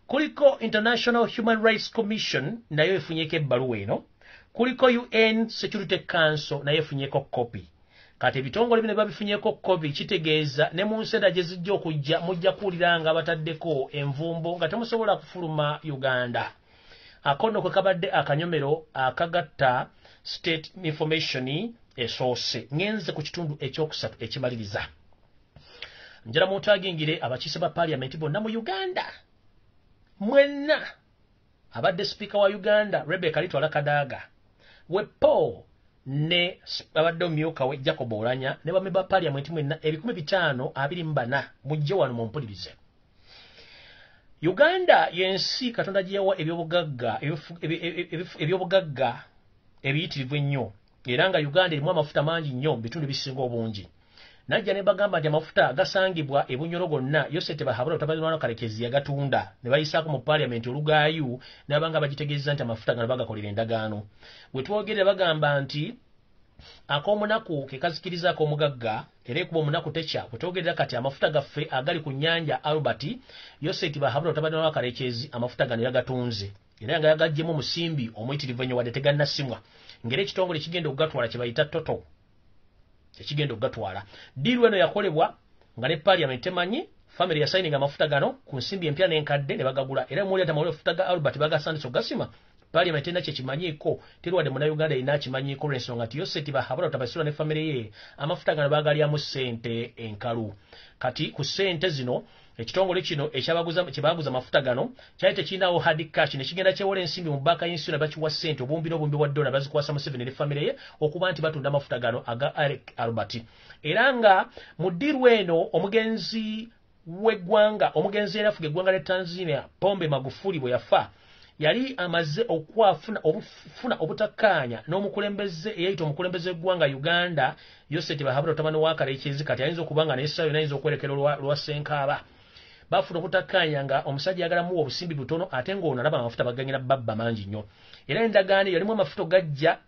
S1: Kuliko International Human Rights Commission, nayo efunyeko ebbaluwa eno. Kuliko UN Security Council, nayo efunyeko kopi. Kati ebitongole bino babifunyeko kopi, kitegeeza ne mu nsi endala gye zijja okujja mujja kuwulira nga bataddeko envumbo nga temusobola kufuluma Uganda. Akono kwe kabadde akanyomero akagatta state information esoose. Ngenze ku kitundu ekyokusatu ekimaliriza. Njala muntu agingire abakiise ba parliament bonna mu Uganda mwenna, abadde sipiika wa Uganda Rebecca Alitwala Kadaga, wepo ne abadde omumyuka we Jacob Oulanyah, ne bamemba ba parliament mwenna 524, mujje wano mumpulirize. Uganda yensi Katonda gye yawa ebyobugagga ebiyitirivu ennyo, era nga Uganda erimu amafuta mangi nnyo mu bitundu ebisinga obungi. Najja ne bagamba nti amafuta gasangibwa ebunyoro gonna Yose Tebahabula otabalirwano Kalekezi yagatunda ne bayisaako mu parliament olugaayu n'abanga bagitegeeza nti amafuta gano bagakolera endagaano. Bwe twogerera bagamba nti ak'omunaku ke kazikiriza ak'omugagga, era ekuba omunaku tekya. Bwe twogerera kati amafuta gaffe agali ku nnyanja Albert, Yose Tibahabula otabalirwano Kalekezi amafuta gano yagatunze era nga yagaggyemu omusimbi omuyitirivu ennyo wadde tegannasimwa, ng'era ekitongole kigenda okugatwala kye bayita Total ekigenda okugatwala. Deal eno yakolebwa nga ne parliament temanyi. Family yasayininga amafuta gano ku nsimbi empya n'enkadde ne bagagula, era muwulira nti amafuta ga Albert bagasandise okugasima. Parliament terina kyekimanyiiko, teri wadde munnayuganda yenna akimanyiiko, olw'ensonga nti Yoseti Bahabula Tabasirwa ne family ye amafuta gano bagalyamu ssente enkalu. Kati ku ssente zino ekitongole kino ekyabaguza kyebaguza amafuta gano kyali tekirinawo hard cash, ne kigenda kyewola ensimbi mu banka y'ensi yonna, bakiwa ssente obuwumbi n'obuwumbi bwa dola, bazikwasa Museveni ne family ye okuba nti batunda amafuta gano aga Alec Albert. Era nga mu deal eno omugenzi w'eggwanga, omugenzi era afuga eggwanga lya Tanzania, Pombe Magufuli, bwe yafa Yali amaze okwafuna obufuna obutakkaanya n'omukulembeze eyayita omukulembeze w'eggwanga Uganda, Yosef Tibahabura mutabani wa Karekezi. Kati ayinza okuba nga n'essaawa yonna ayinza okwerekera lwa Ssenkaaba. Bafuna obutakkaanya nga omusajja ayagala muwa obusimbi butono, ate ng'ono alaba amafuta baganyira babba mangi nnyo. Era endagaano yalimu amafuta gajja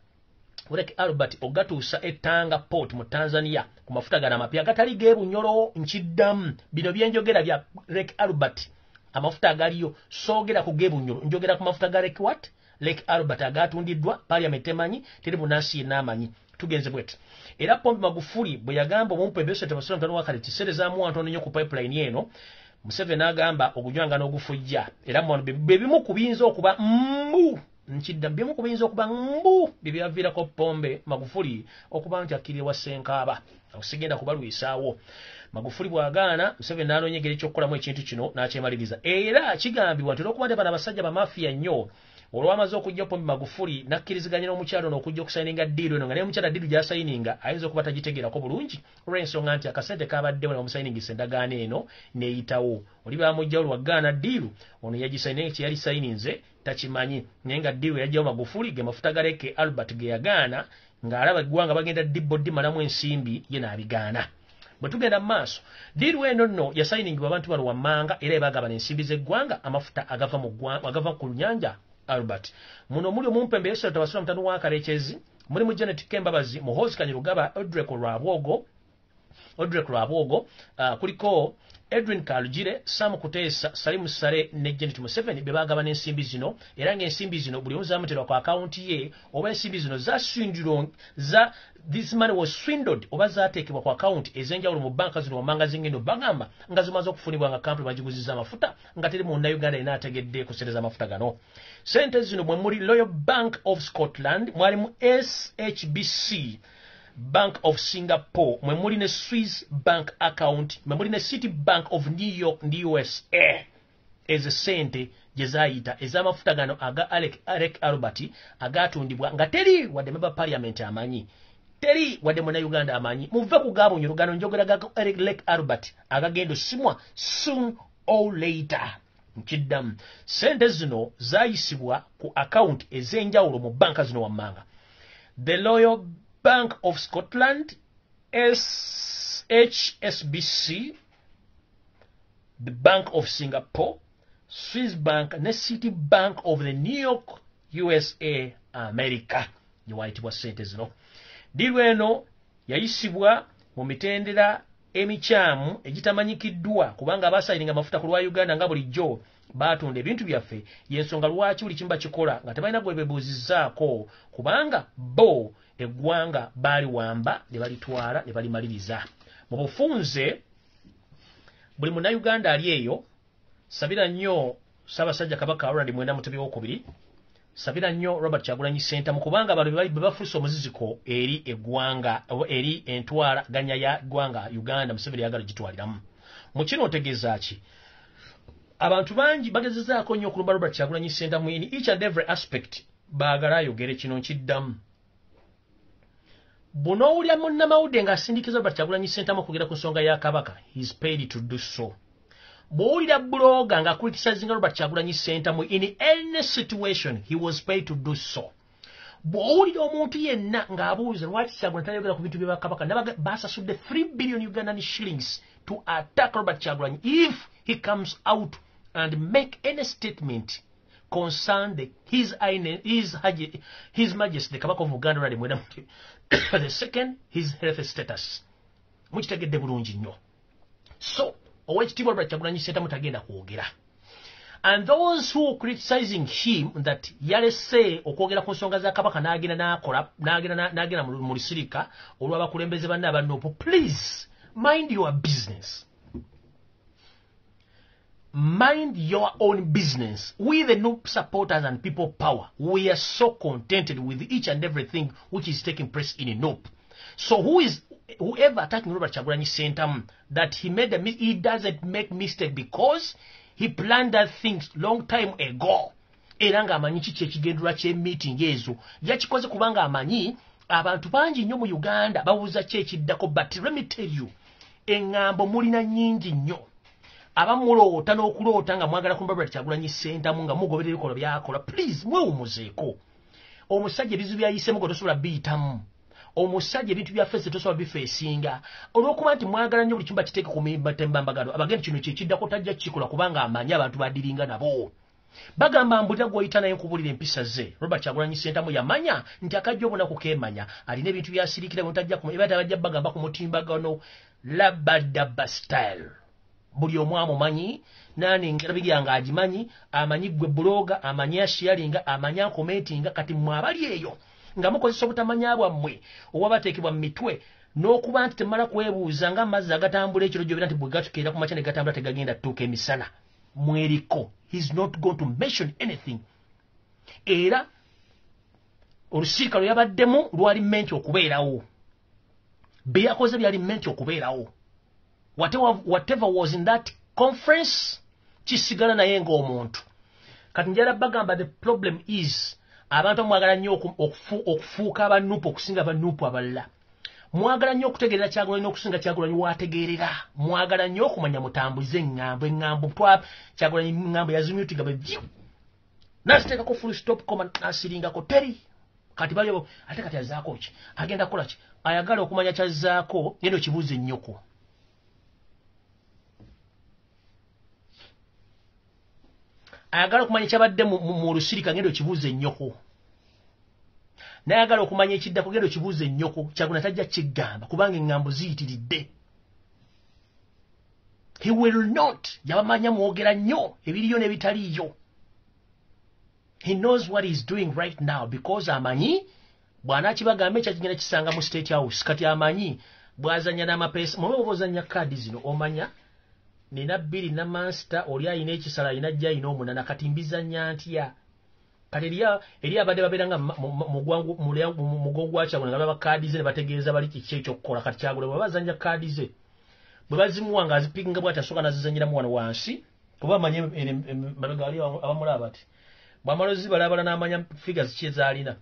S1: Lake Albert ogatuusa e Tanga Port mu Tanzania ku mafuta gano amapya agatali g'ebunyolo. Nkiddamu, bino byenjogera bya Lake Albert, amafuta agaliyo. Soogera ku g'ebunyolo, njogera ku mafuta ga Lake what? Lake Albert agatundiddwa, parliament temanyi, teri munansi yenna amanyi. Tugenze bweti. Era Pombe Magufuli bwe yagamba omumpembe Yosef Tabasula mutabani wa Kale tisere zaamuwa ntono nnyo ku pipeline eno, Museveni n'agamba ogunywanga n'ogufujja. Era bye bimu ku biyinza okuba mbu, nkidda, bimu ku biyinza okuba mbu bye byaviirako Pombe Magufuli okuba nti akkirira wa Ssenkaaba. Awo sigenda kubalwisaawo. Magufuli bw'agaana, Museveni n'anoonya engeri ekyokukolamu ekintu kino n'akyemaliriza. Era kigambibwa nti olw'okuba nti bano abasajja bamafiya nnyo, olwamaze okujja Pombe Magufuli n'akkiriziganya n'omukyalo ono okujja okusayininga deal eno, nga naye omukyala deal gy'asayininga ayinza okuba tagitegeerako bulungi, olw'ensonga nti akasente kabaddewo ne bamusayiningisa endagaano eno n'eyitawo. Oli bamuggyawo lwaggaana deal ono yagisayininga, kye yali sayininze takimanyi, naye nga deal yajjawo Magufuli ge mafuta ga Lake Albert ge yagaana, ng'alaba eggwanga bagenda dibbo ddimalamu ensimbi, ye n'abigaana. Bwe tugenda mu maaso, deal eno nno yasayiningibwa abantu bano wammanga, era ebagabana ensimbi z'eggwanga, amafuta agava mu agava ku nnyanja Albert. Muno muli omumpembe Yosef Tabasula mutabani wa Karekezi, mulimu Janet Kembabazi, Muhoozi Kainerugaba, Odrek Rwabwogo, kuliko Edwin Kalugire, Sam Kutesa, Salim Saleh ne Janet Museveni be bagabana ensimbi zino. Era ng'ensimbi zino buli omu zamuterwa ku akawunti ye, oba ensimbi zino zaswindulwa za this money was swindled, oba zateekebwa ku akawunti ez'enjawulo mu banka zino wammanga zingendo bagamba nga zimaze okufunibwa nga kampuni bagiguziza amafuta, nga teri munnayuganda yenna ategedde kusereza amafuta gano. Sente zino mwe muli Royal Bank of Scotland, mwalimu SHBC Bank of Singapore, mwe muli ne Swiss Bank account, mwe muli ne City Bank of New York ndi USA. Ezo sente gye zaayita ez'amafuta gano aga Alec Albert agatundibwa nga teri wadde member parliament amanyi, teri wadde munnayuganda amanyi. Muve ku gabunyolo gano, njogera ga Lake Albert agagenda osimwa soon or later. Nkiddamu, sente zino zaayisibwa ku akawunti ez'enjawulo mu banka zino wammanga: the Royal Bank of Scotland, SHSBC, the Bank of Singapore, Swiss Bank ne City Bank of the New York, USA, America, gye wayitibwa sente zino. Deal eno yayisibwa mu mitendera emikyamu egitamanyikiddwa, kubanga abasayininga amafuta ku lwa Uganda nga bulijjo baatunda ebintu byaffe. Yensonga lwaki buli kimu bakikola nga tebalina gwe bebuuzizzaako, kubanga bo eggwanga baaliwamba ne balitwala ne balimaliriza. Mu bufunze, buli munnayuganda ali eyo, sabira nnyo Ssaabasajja Kabaka Ronald Mwenda Mutebi Owokubiri, sabira nnyo Robert Kyagulanyi Ssentamu, kubanga bano be bafuuse omuziziko eri eggwanga, eri entwalaganya ya ggwanga Uganda. Museveni yagala gitwaliramu. Mu kino otegeeza ki? Abantu bangi bagezezaako nnyo okulumba Robert Kyagulanyi Ssentamu in each and every aspect, baagala ayogere. Kino nkiddamu, bunoowulira munnamawulire ng'asindikiza Robert Kyagulanyi Ssentamu okwogera ku nsonga ya Kabaka, he is paid to do so. Bw'owulira blogger nga criticizing Robert Kyagulanyi Ssentamu in any situation, he was paid to do so. Bw'owulira omuntu yenna ng'abuuza lwaki Kyagulanyi tayogera ku bintu bye bakabaka, basasudde 3 billion Ugandan shillings to attack Robert Kyagulanyi if he comes out and make any statement concern his Majesty the Kabaka of Buganda Ronald Mwenda the second, his health status. Mukitegedde bulungi nnyo. So Owekitiibwa Robert Kyagulanyi Ssentamu tagenda kwogera, and those who are criticizing him that yalese okwogera ku nsonga za Kabaka n'agenda n'akola n'agenda mu lusirika olw'abakulembeze banne aba NUP, please mind your business, mind your own business. We, the NUP supporters and People Power, we are so contented with each and everything which is taking place in NUP. So whoever attacking Robert Kyagulanyi Ssentamu that he made a he doesn't make mistake, because he planned that things long time ago, era ng'amanyi kiki ekigendererwa ky'emeeting ezo. Yakikoze kubanga amanyi abantu bangi nnyo mu Uganda babuuza ki ekiddako. But let me tell you, eŋŋambo mulina nnyingi nnyo. Abamuloota n'okuloota nga mwagala kumba Robert Kyagulanyi Ssentamu nga mugoberera ebikolwa by'akola, please mwewumuzeeko. Omusajja ebizibu byayisemu gwe tosobola biyitamu. Omusajja ebintu bya face tosobola bifeesinga. Olw'okuba nti mwagala nnyo buli kimu bakiteeke ku mitembambagano, abagenda kino kye kiddako tajja kukikola kubanga amanyi abantu badiringa nabo. Bagamba mbulira gw'oyita naye nkubulira empisa ze. Robert Kyagulanyi Ssentamu yamanya nti akajja obunaku keemanya, alina ebintu by'asirikira bwe tajja eba tabajja bagamba ku mutimbagano labadaba style. Buli omu amumanyi, nani ngera nga agimanyi, amanyi gwe blogger, amanyi asharinga, amanyi akomentinga. Kati mmwe abali eyo nga mukozesa obutamanya bwammwe owabateekebwa mu mitwe n'okuba nti temala kwebuuza nga amazzi agatambula ekiro gy'obeera nti bwe gatukeera ku makya ne gatambula tegagenda tutuuka emisana. Mweriko, he is not going to mention anything. Era olusirika lwe yabaddemu lwali meant okubeerawo, bye yakoze byali meant okubeerawo. Whatever was in that conference kisigala naye ng'omuntu. Kati njala bagamba, the problem is abantu mwagala nnyo okufuuka abanupu okusinga abanupu abalala. Mwagala nnyo okutegeerera Kyagulanyi okusinga Kyagulanyi waategeerera. Mwagala nnyo okumanya mutambuze eŋŋambo eŋŋambo twa Kyagulanyi eŋŋambo yazimyutinga bwe vyu n'aziteekako full stop comma n'asiringako teri. Kati bali ate kati azzaako ki? Agenda kukola ki? Ayagala okumanya kyazzaako, genda okibuuze ennyoko. Ayagala okumanya kyabadde mu lusirika, genda okibuuze ennyoko. N'ayagala okumanya ekiddako, genda okibuuze ennyoko. Kyagulanyi tajja kigamba kubanga eŋŋambo ziyitiridde. He will not. Yabamanya mwogera nnyo ebiriyo n'ebitaliiyo. He knows what he's doing right now because amanyi bw'anaakibagamba ekyo kigenda kisanga mu State House. Kati amanyi bw'azannya n'amapeesa. Mwe oba ozannya kaadi zino omanya nina 2 na master, oli alina ekisala, alina jja, alina 8, kati mbizannya ntya? Kati eri abadde babeera nga mugongo gwa Kyagulanyi nga baba kaadi ze ne bategeeza bali kiki ekyokukola. Kati Kyagulanyi bwe bazannya kaadi ze bwe bazimuwa ng'azipikinga bw'ati asooka n'azizannyiramu wano wansi, kuba amanyi mabega ali abamulaba bati bw'amala ozibalabala n'amanya figures ki ez'alina,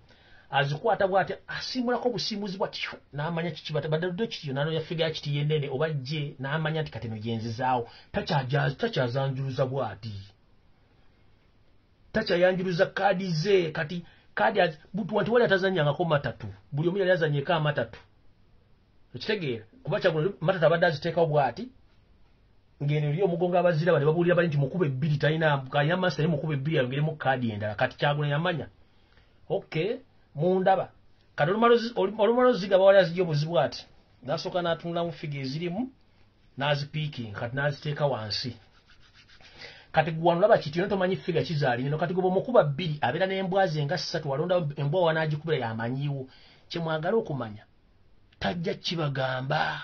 S1: azikwata bw'ati asiimulako obusiimuzi bw'ati n'amanya kiki badde kityo n'anoonya figure ya kiti yennene oba jje n'amanya nti kati eno gye nzizaawo. Takyazanjuluza bw'ati, takyayanjuluza kaadi ze. Kati kaadi nti wali atazannyangako matatu, buli omu yali azannyeko amatatu, okitegeera? Kuba Kyagulanyi matatu abadde aziteekawo bw'ati ng'eno eri omugongo abaziraba ne babuulira bali nti mukuba 2 talina alina master naye mukuba 2 ayongeremu kaadi endala. Kati Kyagulanyi yamanya okay mundaba. Kati olumala ozigaba wali azijja obuzibu ati n'asooka n'atunulamu figa ezirimu n'azipiikinga kati n'aziteeka wansi. Kati gwe wano olaba kiti tomanyi figa kizaalina eno. Kati gwe bw'omukuba 2 abeera n'embwa ze nga 3, walonda embwa wanaagikubira yamanyiiwo. Kye mwagala okumanya tajja kibagamba,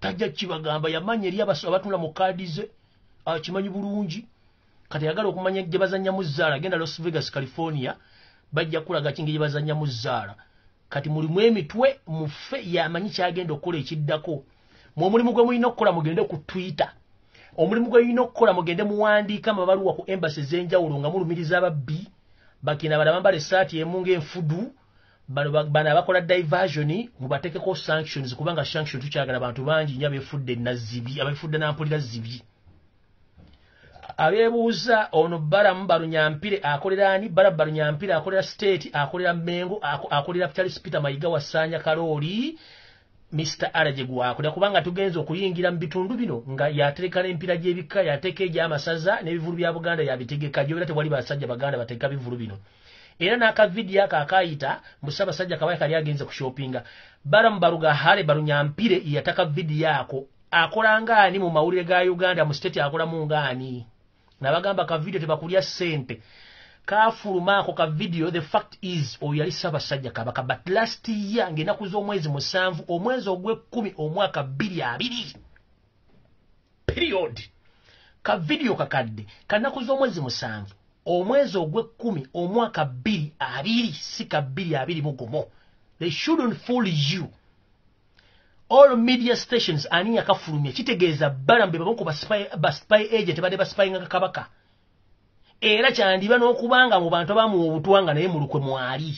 S1: tajja kibagamba. Yamanya eri abatunula mu kaadi ze akimanyi bulungi. Kati ayagala okumanya gye bazannyamu zzaala, genda Las Vegas, California, bajja kulaga ki engeri gye bazannyamu zzaala. Kati mulimu emitwe mufe yamanyi kyagenda okukola ekiddako. Mwe omulimu gwe mulina okukola mugende ku Twitter, omulimu gwe mulina okukola mugende muwandiika amabaluwa ku embassy ez'enjawulo nga mulumiriza ababbi bakina bano abambala essaati emu ng'enfudu, bano abakola diversion, mubateekeko sanctions, kubanga sanction tukyagala bantu bangi nnyo abeefudde nazzibi, abeefudde nampulira zibi. Abeebuuza ono Balamu Barunyampire akolera ani? Balamu Barunyampire akolera state, akolera Mengo, akolera Charles Peter Mayiga Wasanya Karoli, Mr. Araje gwakolera, kubanga tugenze okuyingira mu bitundu bino nga yatereka n'empira gy'ebika, yateeka egy'amasaza n'ebivulu bya Buganda yabitegeka. Gy'obeera tewali basajja Baganda bateeka bivulu bino. Era n'akavidiyo ako akaayita mu Ssaabasajja Kabaka kali agenze ku shoppinga. Balamu Barugahare Barunyampire yataka vidiyo ako. Akola ng'ani mu mawulire ga Uganda mu state, akolamu ng'ani? Nabagamba ka video tebakulya ssente. Kafuluma ako ka video, the fact is oyo yali Ssaabasajja Kabaka. But last year ng'ennaku z'omwezi 7 omwezi ogw'ekkumi omwaka 2020 period. Ka video kakadde kanaku z'omwezi 7 omwezi ogw'ekkumi omwaka 2020, si ka 2021. They shouldn't fool you. All media stations ani yakafulumya kitegeeza Balamu be bamu ku ba spy agent badde baspyinga Kabaka. Era kyandiba n'okubanga mu bantu abamuwa obutwa nga naye mu lukwe mwali,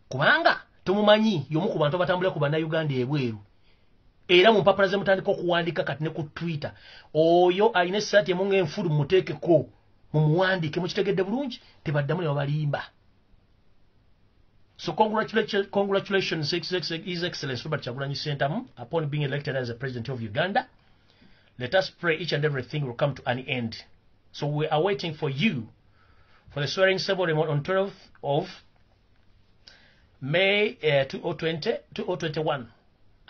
S1: kubanga tumumanyi y'omu ku bantu abatambulira ku Bannayuganda ebweru. Era mu mpapula ze mutandika okuwandiika kati ne ku Twitter, oyo alina essaati emu ng'enfulu mumuteekeko, mumuwandiike. Mukitegedde bulungi, tebaddamu ne babalimba. So congratulations, His Excellency Robert Kyagulanyi Ssentamu, upon being elected as the president of Uganda. Let us pray each and everything will come to an end. So we are waiting for you for the swearing ceremony on 12th of May 2020, 2021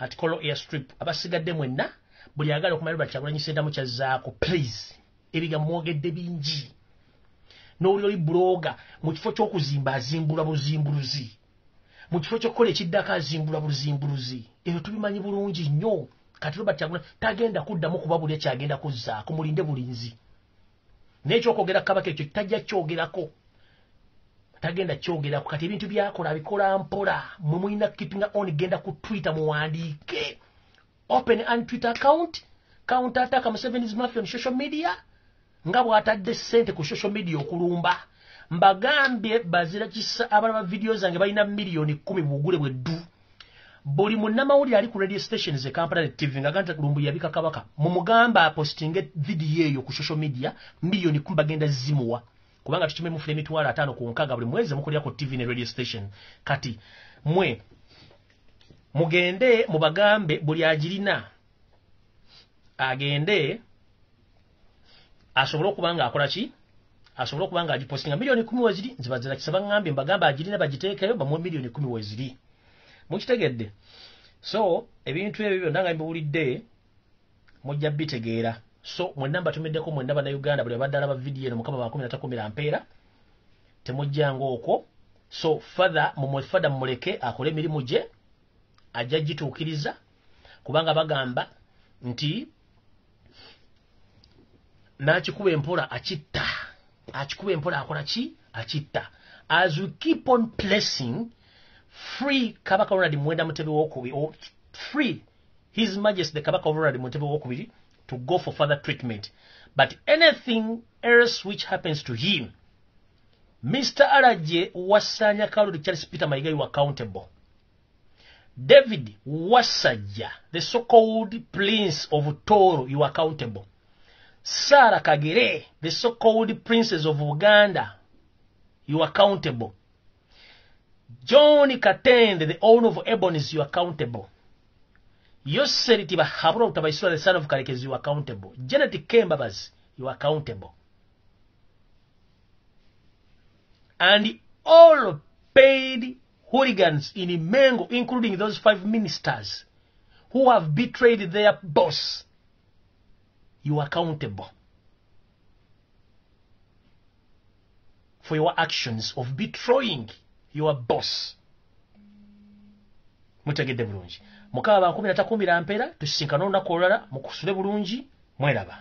S1: at Kololo Airstrip. Abasigadde mwenna, buli agala okumanya Robert Kyagulanyi Ssentamu kyazzaako, please, ebigambo mwogedde bingi. N'oli oli blogger, mu kifo ky'okuzimba azimbula buzimbuluzi, mu kifo ky'okukola ekiddako azimbula buzimbuluzi. Ebyo tubimanyi bulungi nnyo. Kati Robert Kyagulanyi tagenda kuddamu kuba buli ekyagenda kuzzaako, mulinde bulinzi. Naye ekyokwogera Kabaka ekyo tajja kyogerako, tagenda kyogerako. Kati ebintu byakola abikola mpola. Mwe mulina keeping on, genda ku Twitter muwandiike, open an Twitter account, counter attack Museveni's mafia on social media, nga bw'atadde ssente ku social media okulumba. Mbagambye bazira kisa, abalaba vidiyo zange balina 10 million bugule bweddu. Buli munnamawulire ali ku radio stations e Kampala ne TV nga ganta Lumbu yabika Kabaka, mumugamba apostinge vidiyo eyo ku social media, 10 million bagenda zimuwa, kubanga tukime mufuna 500,000 buli mwezi mukolera ku TV ne radio station. Kati mwe mugende mubagambe buli agirina agende asobole okuba nga akola ki, asobole okuba nga agipostinga. 10 million weziri, nzibazira kisaba ŋŋambye mbagamba agirina bagiteekeyo bamuwe 10 million weziri. Mukitegedde? So ebintu ebyo byonna nga mbiwulidde mujja bitegeera. So mwenna mbatumiddeko mwenna Bannayuganda, buli abadde alaba vidiyo eno, Mukama bakumi natakumira mpeera, temujjanga okwo. So father mumwe, father mumuleke akole emirimu gye, ajja gituukiriza, kubanga bagamba nti n'akikuba empola akitta, akikuba empola akola ki, akitta. As we keep on placing free Kabaka Ronald Muwenda Mutebi wokubiri, or free His Majesty the Kabaka of Ronald Mutebi wokubiri to go for further treatment, but anything else which happens to him, Mr. Alaje Wasanya Kaludi Charles Peter Mayiga, you accountable. David Wasajja, the so-called Prince of Toro, you accountable. Sarah Kagere, the so-called Princess of Uganda, you accountable. John Katende, the owner of Ebonies, you accountable. Yoseri Tibahabura Utabaisura, the son of Karekezi, you accountable. Janet Kembabazi, you accountable. And all paid hooligans in Mengo, including those five ministers who have betrayed their boss, you are accountable for your actions of betraying your boss. Mutegedde bulungi? Mukama bankumi natakumira mpeera. Tusisinkana olunaku olulala. Mukusule bulungi, mweraba.